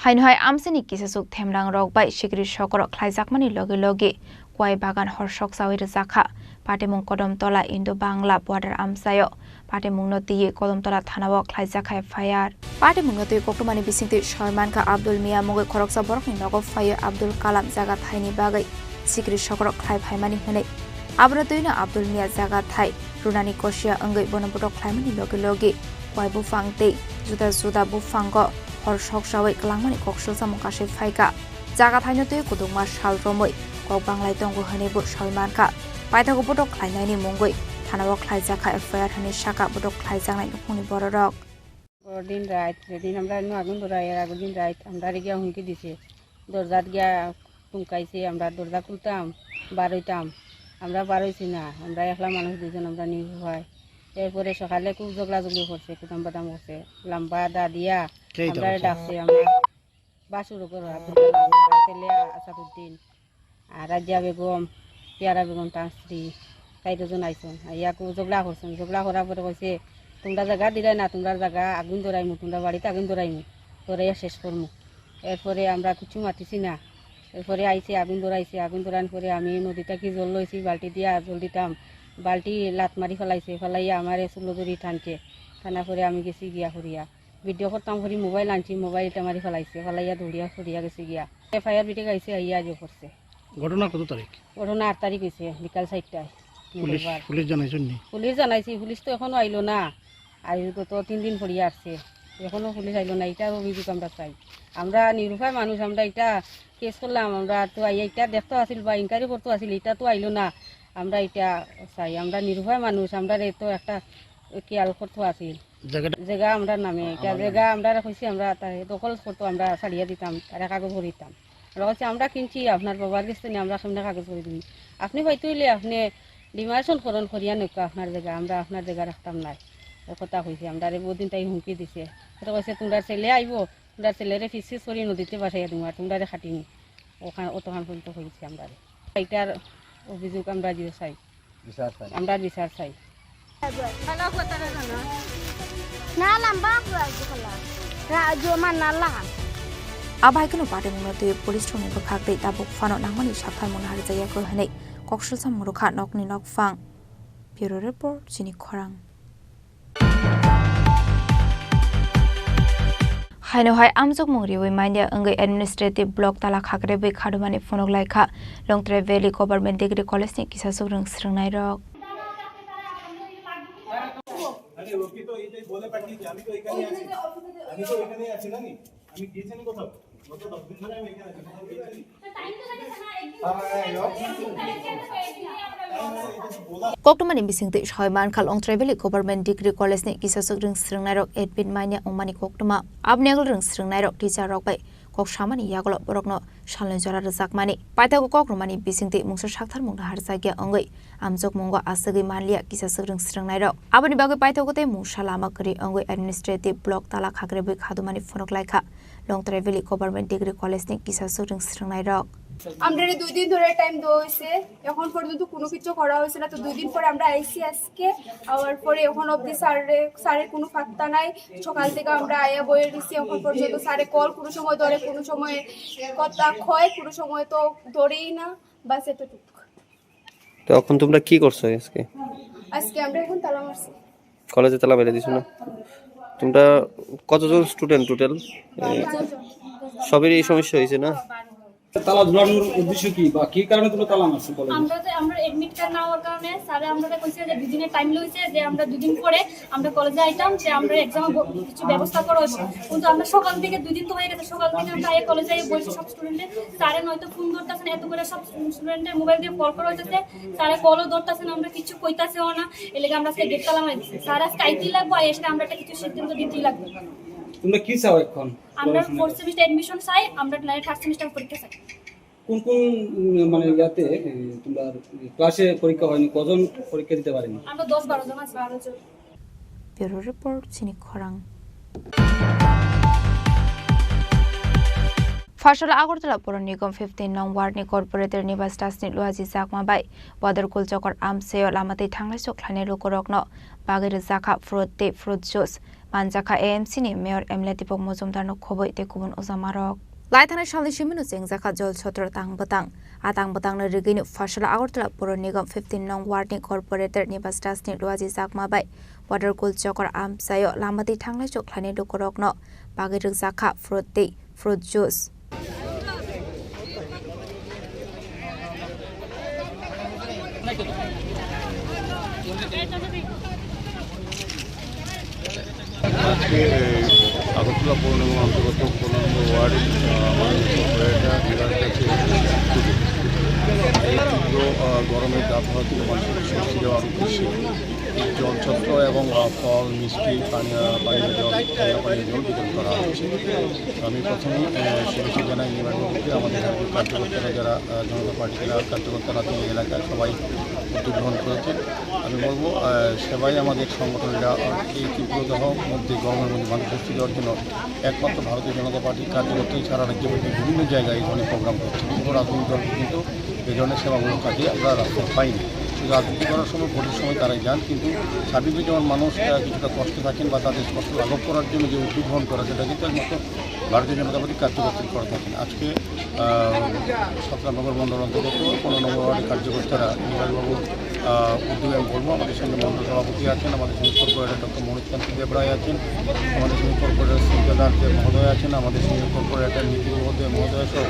Haino hai amchaini kisachuk themrang rok bai sikri sokorok khlaijakmani logi logi Kuai bagan hor sok chawi rwjak kha. Patimung Kodom Tola Indo Bangla border amchaio. Patimungno twiwi Kodom Tola thanao khlaijak kha F I R. Patimungno twiwi koktwmani bisingtwi soi mankha Abdul Mia mungwi khoroksa borokni nogo phaiwi Abdul Kalam jaga thaini bagwi sikri sokorok khlai phaimani hwnwi. Abono twino Abdul Mia jaga thai runani kosia wngwi bono botok khlaimani logi logi kuai buphang tei juda juda buphango hor sok chawi kwlangmani kok swlsamung kasui phaikha. Jaga thaino twi kudukma sal romwi kok banglai tongo hwnwi bo sawi mankha. Paithago botok khlainaini mungwi thanao khlaijakha F I R hwnwi sakha botok khlaijaknai nukhungni bororok. পরদিন রাত, যেদিন আমরা এনে আগুন ধরাই, এর আগের দিন রাত আমরা আর গিয়া হুমকি দিছে, দরজাত গিয়া টুমকাইছে, আমরা দরজা খুলতাম, বার হইতাম, আমরা বার হইছি না, আমরা একলা মানুষ দুজন, আমরা নিরুপায়। এরপরে সকালে খুব ঝগড়া ঝগড়ি করছে, কুদাম বাদাম করছে, লম্বা দা দিয়া সেই তো আমরা হচ্ছে। ডাকছে, আমরা বাসুর ঘর আব্দুল কালাম, তার ছেলে আসাদুদ্দিন, আর রাজিয়া বেগম, পেয়ারা বেগম তার স্ত্রী, চাইরোজন আইছন, আইয়া খুব ঝগড়া করছন। ঝগড়া করার পরে কইছে, "তোমরা জায়গা দিলে না, তোমরা জায়গা আগুন ধরাইমু, তোমরা বাড়িতে আগুন ধরাইমু, ধরাইয়া শেষ করমু।" এরপরে আমরা কিচ্ছু মাতিছি না। এরপরে আইছে, আগুন ধরাইছে, আগুন ধরানোর পরে আমি নদীটা কি জল লইছি, বালতি দিয়া জল দিতাম, বালতি লাত মারি ফেলাইছে, ফেলাইয়া আমারে চুলো ধরি টানছে, টানার পরে আমি গেছি গিয়া হরিয়া। ভিডিও করতাম করি মোবাইল আনছি, মোবাইলটা মারি ফেলাইছে, ফেলাইয়া দৌড়িয়া সরিয়া গেছে গিয়া। এফআইআর বিটে গাইছে, আইয়া আজও করছে। ঘটনা কত তারিখ? ঘটনা আট তারিখ হয়েছে, বিকাল চারটায়, পুলিশ, মঙ্গলবার। পুলিশ জানাইছেন নি? পুলিশ জানাইছি, পুলিশ তো এখনো আইলো না। আজ গত তিন দিন পড়িয়া আসছে, এখনো পুলিশ আইলো না। এটা অভিযোগ আমরা চাই। আমরা নিরুপায় মানুষ, আমরা এটা কেস করলাম, আমরা তো আইয়া এটা দেখতে আসিল বা ইনকোয়ারি করতে আসিল, এটা তো আইলো না। আমরা এটা চাই, আমরা নিরুপায় মানুষ, আমরা তো একটা খেয়াল করতে আসিল। জায়গাটা জায়গা আমরার নামে, এটা জায়গা আমরা কইছি, আমরা তাই দখল করতো, আমরা ছাড়িয়ে দিতাম, তারা কাগজ করে দিতাম। আমরা কইছি, "আমরা কিনছি আপনার বাবার কাছ থেকে, আমরা সামনে কাগজ করে দিবি। আপনি হয়তো হইলে আপনি ডিমার্কেশন করন করিয়া নৌকা আপনার জায়গা, আমরা আপনার জায়গা রাখতাম নাই।" এই কথা কইছি, আমরা রে বহুদিন তাই হুমকি দিছে। কথা কইছে, "তোমরা ছেলে আইবো, তোমরা ছেলেরে ফিস ফিস করি নদীতে ভাসাইয়া দিমু, আর তোমরা রে খাটিমু।" ওখান, অতখান পর্যন্ত হয়েছে আমরা রে। এটার অভিযোগ আমরা দিয়ে চাই। বিচার চাই। আমরা বিচার চাই। Na lamba buai jikala. Ra jo man na la. Abai kunu patimungno twi police rokni bwkhak tei tabuk phano nangmani saktharmung naharjaya koi hwnwi koksilsamung rwkha nokni nokphang. Bureau Report, Chini Khorang. Haino hai amjokmung riwi manya wngwi administrative block tala khakrebwi khadumani phunuk laikha Longtrai Valley Government Degree College ni kisa swrwng swrwngnairok. আরে, ওকে তো এটাই বলে পাঠিয়েছি, আমি তো এখানেই আছি, আমি তো এখানেই আছি, জানি? আমি গিয়েছি না কোথাও, গত দশ দিন ধরে আমি এখানে আছি, কোথাও গিয়েছি? Koktwmani bisingtwi sawi mankha Longtrai Valley Government Degree College ni kisa swrwng swrwngnairok admit manya wngmani koktwma. Aboni agul rwng swrwngnairok teacher rok bai kok samani yagulo borokno salni jora rwjakmani. Paithago kok rwmani bisingtwi mungsa saktharmung naharjakya wngwi amjokmungo aswgwi manliya kisa swrwng swrwngnairok. Aboni bagwi paithago tei mungsa lama kwrwi wngwi administrative block tala khakrebwi khadumani phunuk laikha Longtrai Valley Government Degree College ni kisa swrwng swrwngnairok. আমরা দুই দিন ধরে টাইম দেওয়া হয়েছে, এখন পর্যন্ত কোনো কিছু করা হয়েছে না। তো দুই দিন পরে আমরা আইসি আজকে, আওয়ার পরে এখন অবধি স্যারের, স্যারের কোনো পাত্তা নাই। সকাল থেকে আমরা আয়া বয়ে রয়েছি, এখন পর্যন্ত স্যারে কল কোনো সময় ধরে, কোনো সময় কথা কয়, কোনো সময় তো ধরেই না। বাস এতটুকু। তো এখন তোমরা কি করছো আজকে? আজকে আমরা এখন তালা মারছি। কলেজে তালা মেরে দিছো না? তোমরা কতজন স্টুডেন্ট টোটাল? চারজন। সবেরই এই সমস্যা হয়েছে না? তালা ঝুলানোর উদ্দেশ্য কি বা কি কারণে তোমরা তালা মারছো কলেজে? আমরা তো, আমরা এডমিট কার্ড না হওয়ার কারণে স্যারে আমরা কইছে যে দুদিনের টাইম লইছে, যে আমরা দুদিন পরে আমরা কলেজে আইতাম, যে আমরা এক্সাম কিছু ব্যবস্থা করা হইব। কিন্তু আমরা সকাল থেকে, দুই দিন তো হয়ে গেছে, সকাল থেকে আমরা এই কলেজে বসে সব স্টুডেন্টে, স্যারে নয়তো ফোন ধরতেছেন, এত করে সব স্টুডেন্টের মোবাইল দিয়ে কল করা হইতেছে, স্যারে কলও ধরতেছেন, আমরা কিছু কইতাছেও না। এর লেগে আমরা আজকে গেট তালা মারি দিছি। স্যার আজকে আইতেই লাগবো, আর এসে আমরা একটা কিছু সিদ্ধান্ত দিতেই লাগবো। তোমরা কি চাও এখন? আমরা ফোর্থ সেমিস্টার অ্যাডমিশন চাই, আমরা নাইলে থার্ড সেমিস্টার পরীক্ষা চাই। কোন কোন, উম, মানে ইয়াতে, উম, তোমরা ক্লাসে পরীক্ষা হয়নি, কজন পরীক্ষা দিতে পারেনি? আমরা দশ বারো জন আছি। বারো জন। Bureau Report, Chini Khorang. Pharsala Agartala Puro Nigam fifteen nong ward ni corporator Nibas Das ni luaji jakma bai Wadarkul Chokor amchaio lama twi thanglai sok khlainai lukurokno bagwi rwjakha fruit tei fruit juice. Manjakha A M C ni Mayor M L A Deepak Majumdar no khobwi tei kubun ujamarok. Laithanai salni simino chengjakha Jol Chhatro tang bwtang. A tang bwtangno rigwino Pharsala Agartala Puro Nigam fifteen nong ward ni corporator Nibas Das ni luaji jakma bai Wadarkul Chokor amchaio lama twi thanglai sok khlainai lukurokno bagwi rwjakha fruit tei fruit juice. আজকে এই আগরতলা পৌর নিগম অন্তর্গত পনেরো নম্বর ওয়ার্ডে, আহ, আমাদের corporator dealer কাছে এই তীব্র, আহ, গরমের দাবদাহ থেকে মানুষকে স্বস্তি দেওয়ার উদ্দেশ্যে জল ছত্র এবং, আহ, ফল, মিষ্টি, পানীয়, পানীয় জল, ঠান্ডা পানীয় জল বিতরণ করা হচ্ছে। তো আমি প্রথমেই, আহ, শুভেচ্ছা জানাই নির্বাচনকে আমাদের এখানকার কার্যকর্তারা যারা, আহ, জনতা পার্টি যারা কার্যকর্তারা আছেন, এই এলাকার সবাই উদ্যোগ গ্রহণ করেছেন। আমি বলবো, আহ, সেবাই আমাদের সংগঠনেরা এই তীব্রতম মধ্যে গরমের মধ্যে মানুষ স্বস্তি দেওয়ার জন্য একমাত্র ভারতীয় জনতা পার্টির কার্যকর্তাই সারা রাজ্যব্যাপী বিভিন্ন জায়গায় এই ধরনের প্রোগ্রাম করছে। কোনো রাজনৈতিক দল কিন্তু এই ধরনের সেবামূলক কাজে আমরা রাস্তায় পাইনি। রাজনীতি করার সময়, ভোটের সময় তারাই যান, কিন্তু সার্বিকভাবে যেমন মানুষ, আহ, কিছুটা কষ্টে থাকেন বা তাদের কষ্ট লাঘব করার জন্য যে উদ্যোগ গ্রহণ করা, সেটা কিন্তু একমাত্র ভারতীয় জনতা পার্টি কার্যকর্তাই করে থাকেন। আজকে, আহ, সতেরো নম্বর মণ্ডল অন্তর্গত পনেরো নম্বর ওয়ার্ডের কার্যকর্তারা নির্বাচনবাবু, আহ, উদ্যোগে আমি বলবো, আমাদের সঙ্গে মণ্ডল সভাপতি আছেন, আমাদের সঙ্গে কর্পোরেটর ডক্টর মনোজ কান্তি দেব রায় আছেন, আমাদের সঙ্গে কর্পোরেটর সিদ্ধার্থ দেব মহোদয় আছেন, আমাদের সঙ্গে কর্পোরেটর নীতি মহোদয়, মহোদয় সহ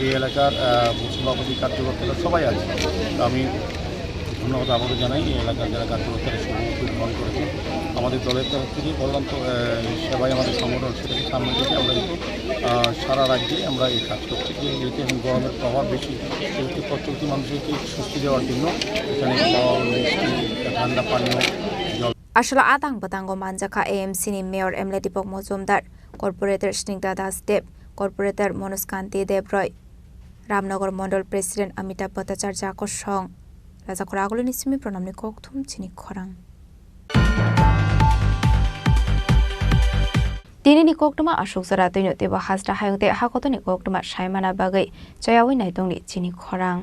এই এলাকার, আহ, সভাপতি কার্যকর্তারা সবাই আছেন। তো আমি ধন্যবাদ আবারও জানাই এই এলাকার যারা কার্যকর্তারা শুভ উদ্যোগ গ্রহণ করেছেন। আমাদের দলের তরফ থেকে বললাম তো, আহ, সেবাই আমাদের সংগঠন, সেটাকে সামনে রেখে আমরা কিন্তু, আহ, সারা রাজ্যে আমরা এই কাজ করছি। যে যেহেতু এখন গরমের প্রভাব বেশি, সেহেতু প্রত্যেকটি মানুষকে একটু স্বস্তি দেওয়ার জন্য এখানে ফল, মিষ্টি, ঠান্ডা পানীয়, জল Aswk a tang bwtango manjakha A M C ni Mayor M L A Deepak Mojumdar, Corporator Snigdha Das Deb, Corporator Manoj Kanti Deb Roy, Ramnagar Mondol President Amitabh Bhattacharya kosong. Rajakhor agulini simi pranamni kokthum chini khorang. Tinini koktwma aswk jora twino teibo hasta hayung tei hakotoni koktwma saimana bagwi chayawi naitongni chini khorang.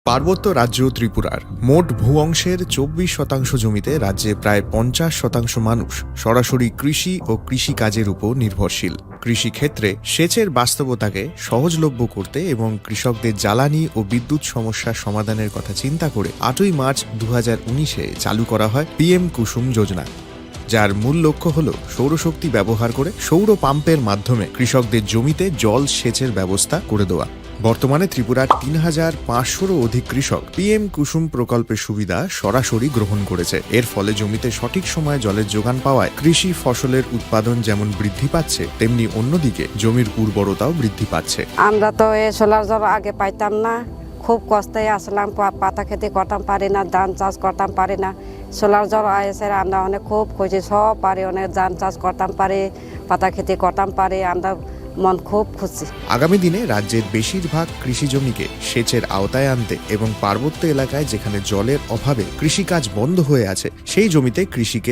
পার্বত্য রাজ্য ত্রিপুরার মোট ভূ অংশের চব্বিশ শতাংশ জমিতে রাজ্যে প্রায় পঞ্চাশ শতাংশ মানুষ সরাসরি কৃষি ও কৃষিকাজের উপর নির্ভরশীল। কৃষিক্ষেত্রে সেচের বাস্তবতাকে সহজলভ্য করতে এবং কৃষকদের জ্বালানি ও বিদ্যুৎ সমস্যা সমাধানের কথা চিন্তা করে আটই মার্চ দু হাজার উনিশে চালু করা হয় পি এম কুসুম যোজনা, যার মূল লক্ষ্য হল সৌরশক্তি ব্যবহার করে সৌর পাম্পের মাধ্যমে কৃষকদের জমিতে জল সেচের ব্যবস্থা করে দেওয়া। বর্তমানে ত্রিপুরার তিন হাজার পাঁচশোরও অধিক কৃষক পি এম কুসুম প্রকল্পের সুবিধা সরাসরি গ্রহণ করেছে। এর ফলে জমিতে সঠিক সময়ে জলের যোগান পাওয়ায় কৃষি ফসলের উৎপাদন যেমন বৃদ্ধি পাচ্ছে, তেমনি অন্যদিকে জমির উর্বরতাও বৃদ্ধি পাচ্ছে। আমরা তো এই সোলার জল আগে পাইতাম না, খুব কষ্টে আসলাম, পা-, পাতা খেতি করতাম পারি না, ধান চাষ করতাম পারি না। সোলার জল আইসে আমরা অনেক খুব খুশি, সব পারি, অনেক ধান চাষ করতাম পারি, পাতা খেতি করতাম পারি, আমরা মন খুব খুশি। আগামী দিনে রাজ্যের বেশিরভাগ কৃষি জমিকে সেচের আওতায় আনতে এবং পার্বত্য এলাকায় যেখানে জলের অভাবে কৃষিকাজ বন্ধ হয়ে আছে, সেই জমিতে কৃষিকে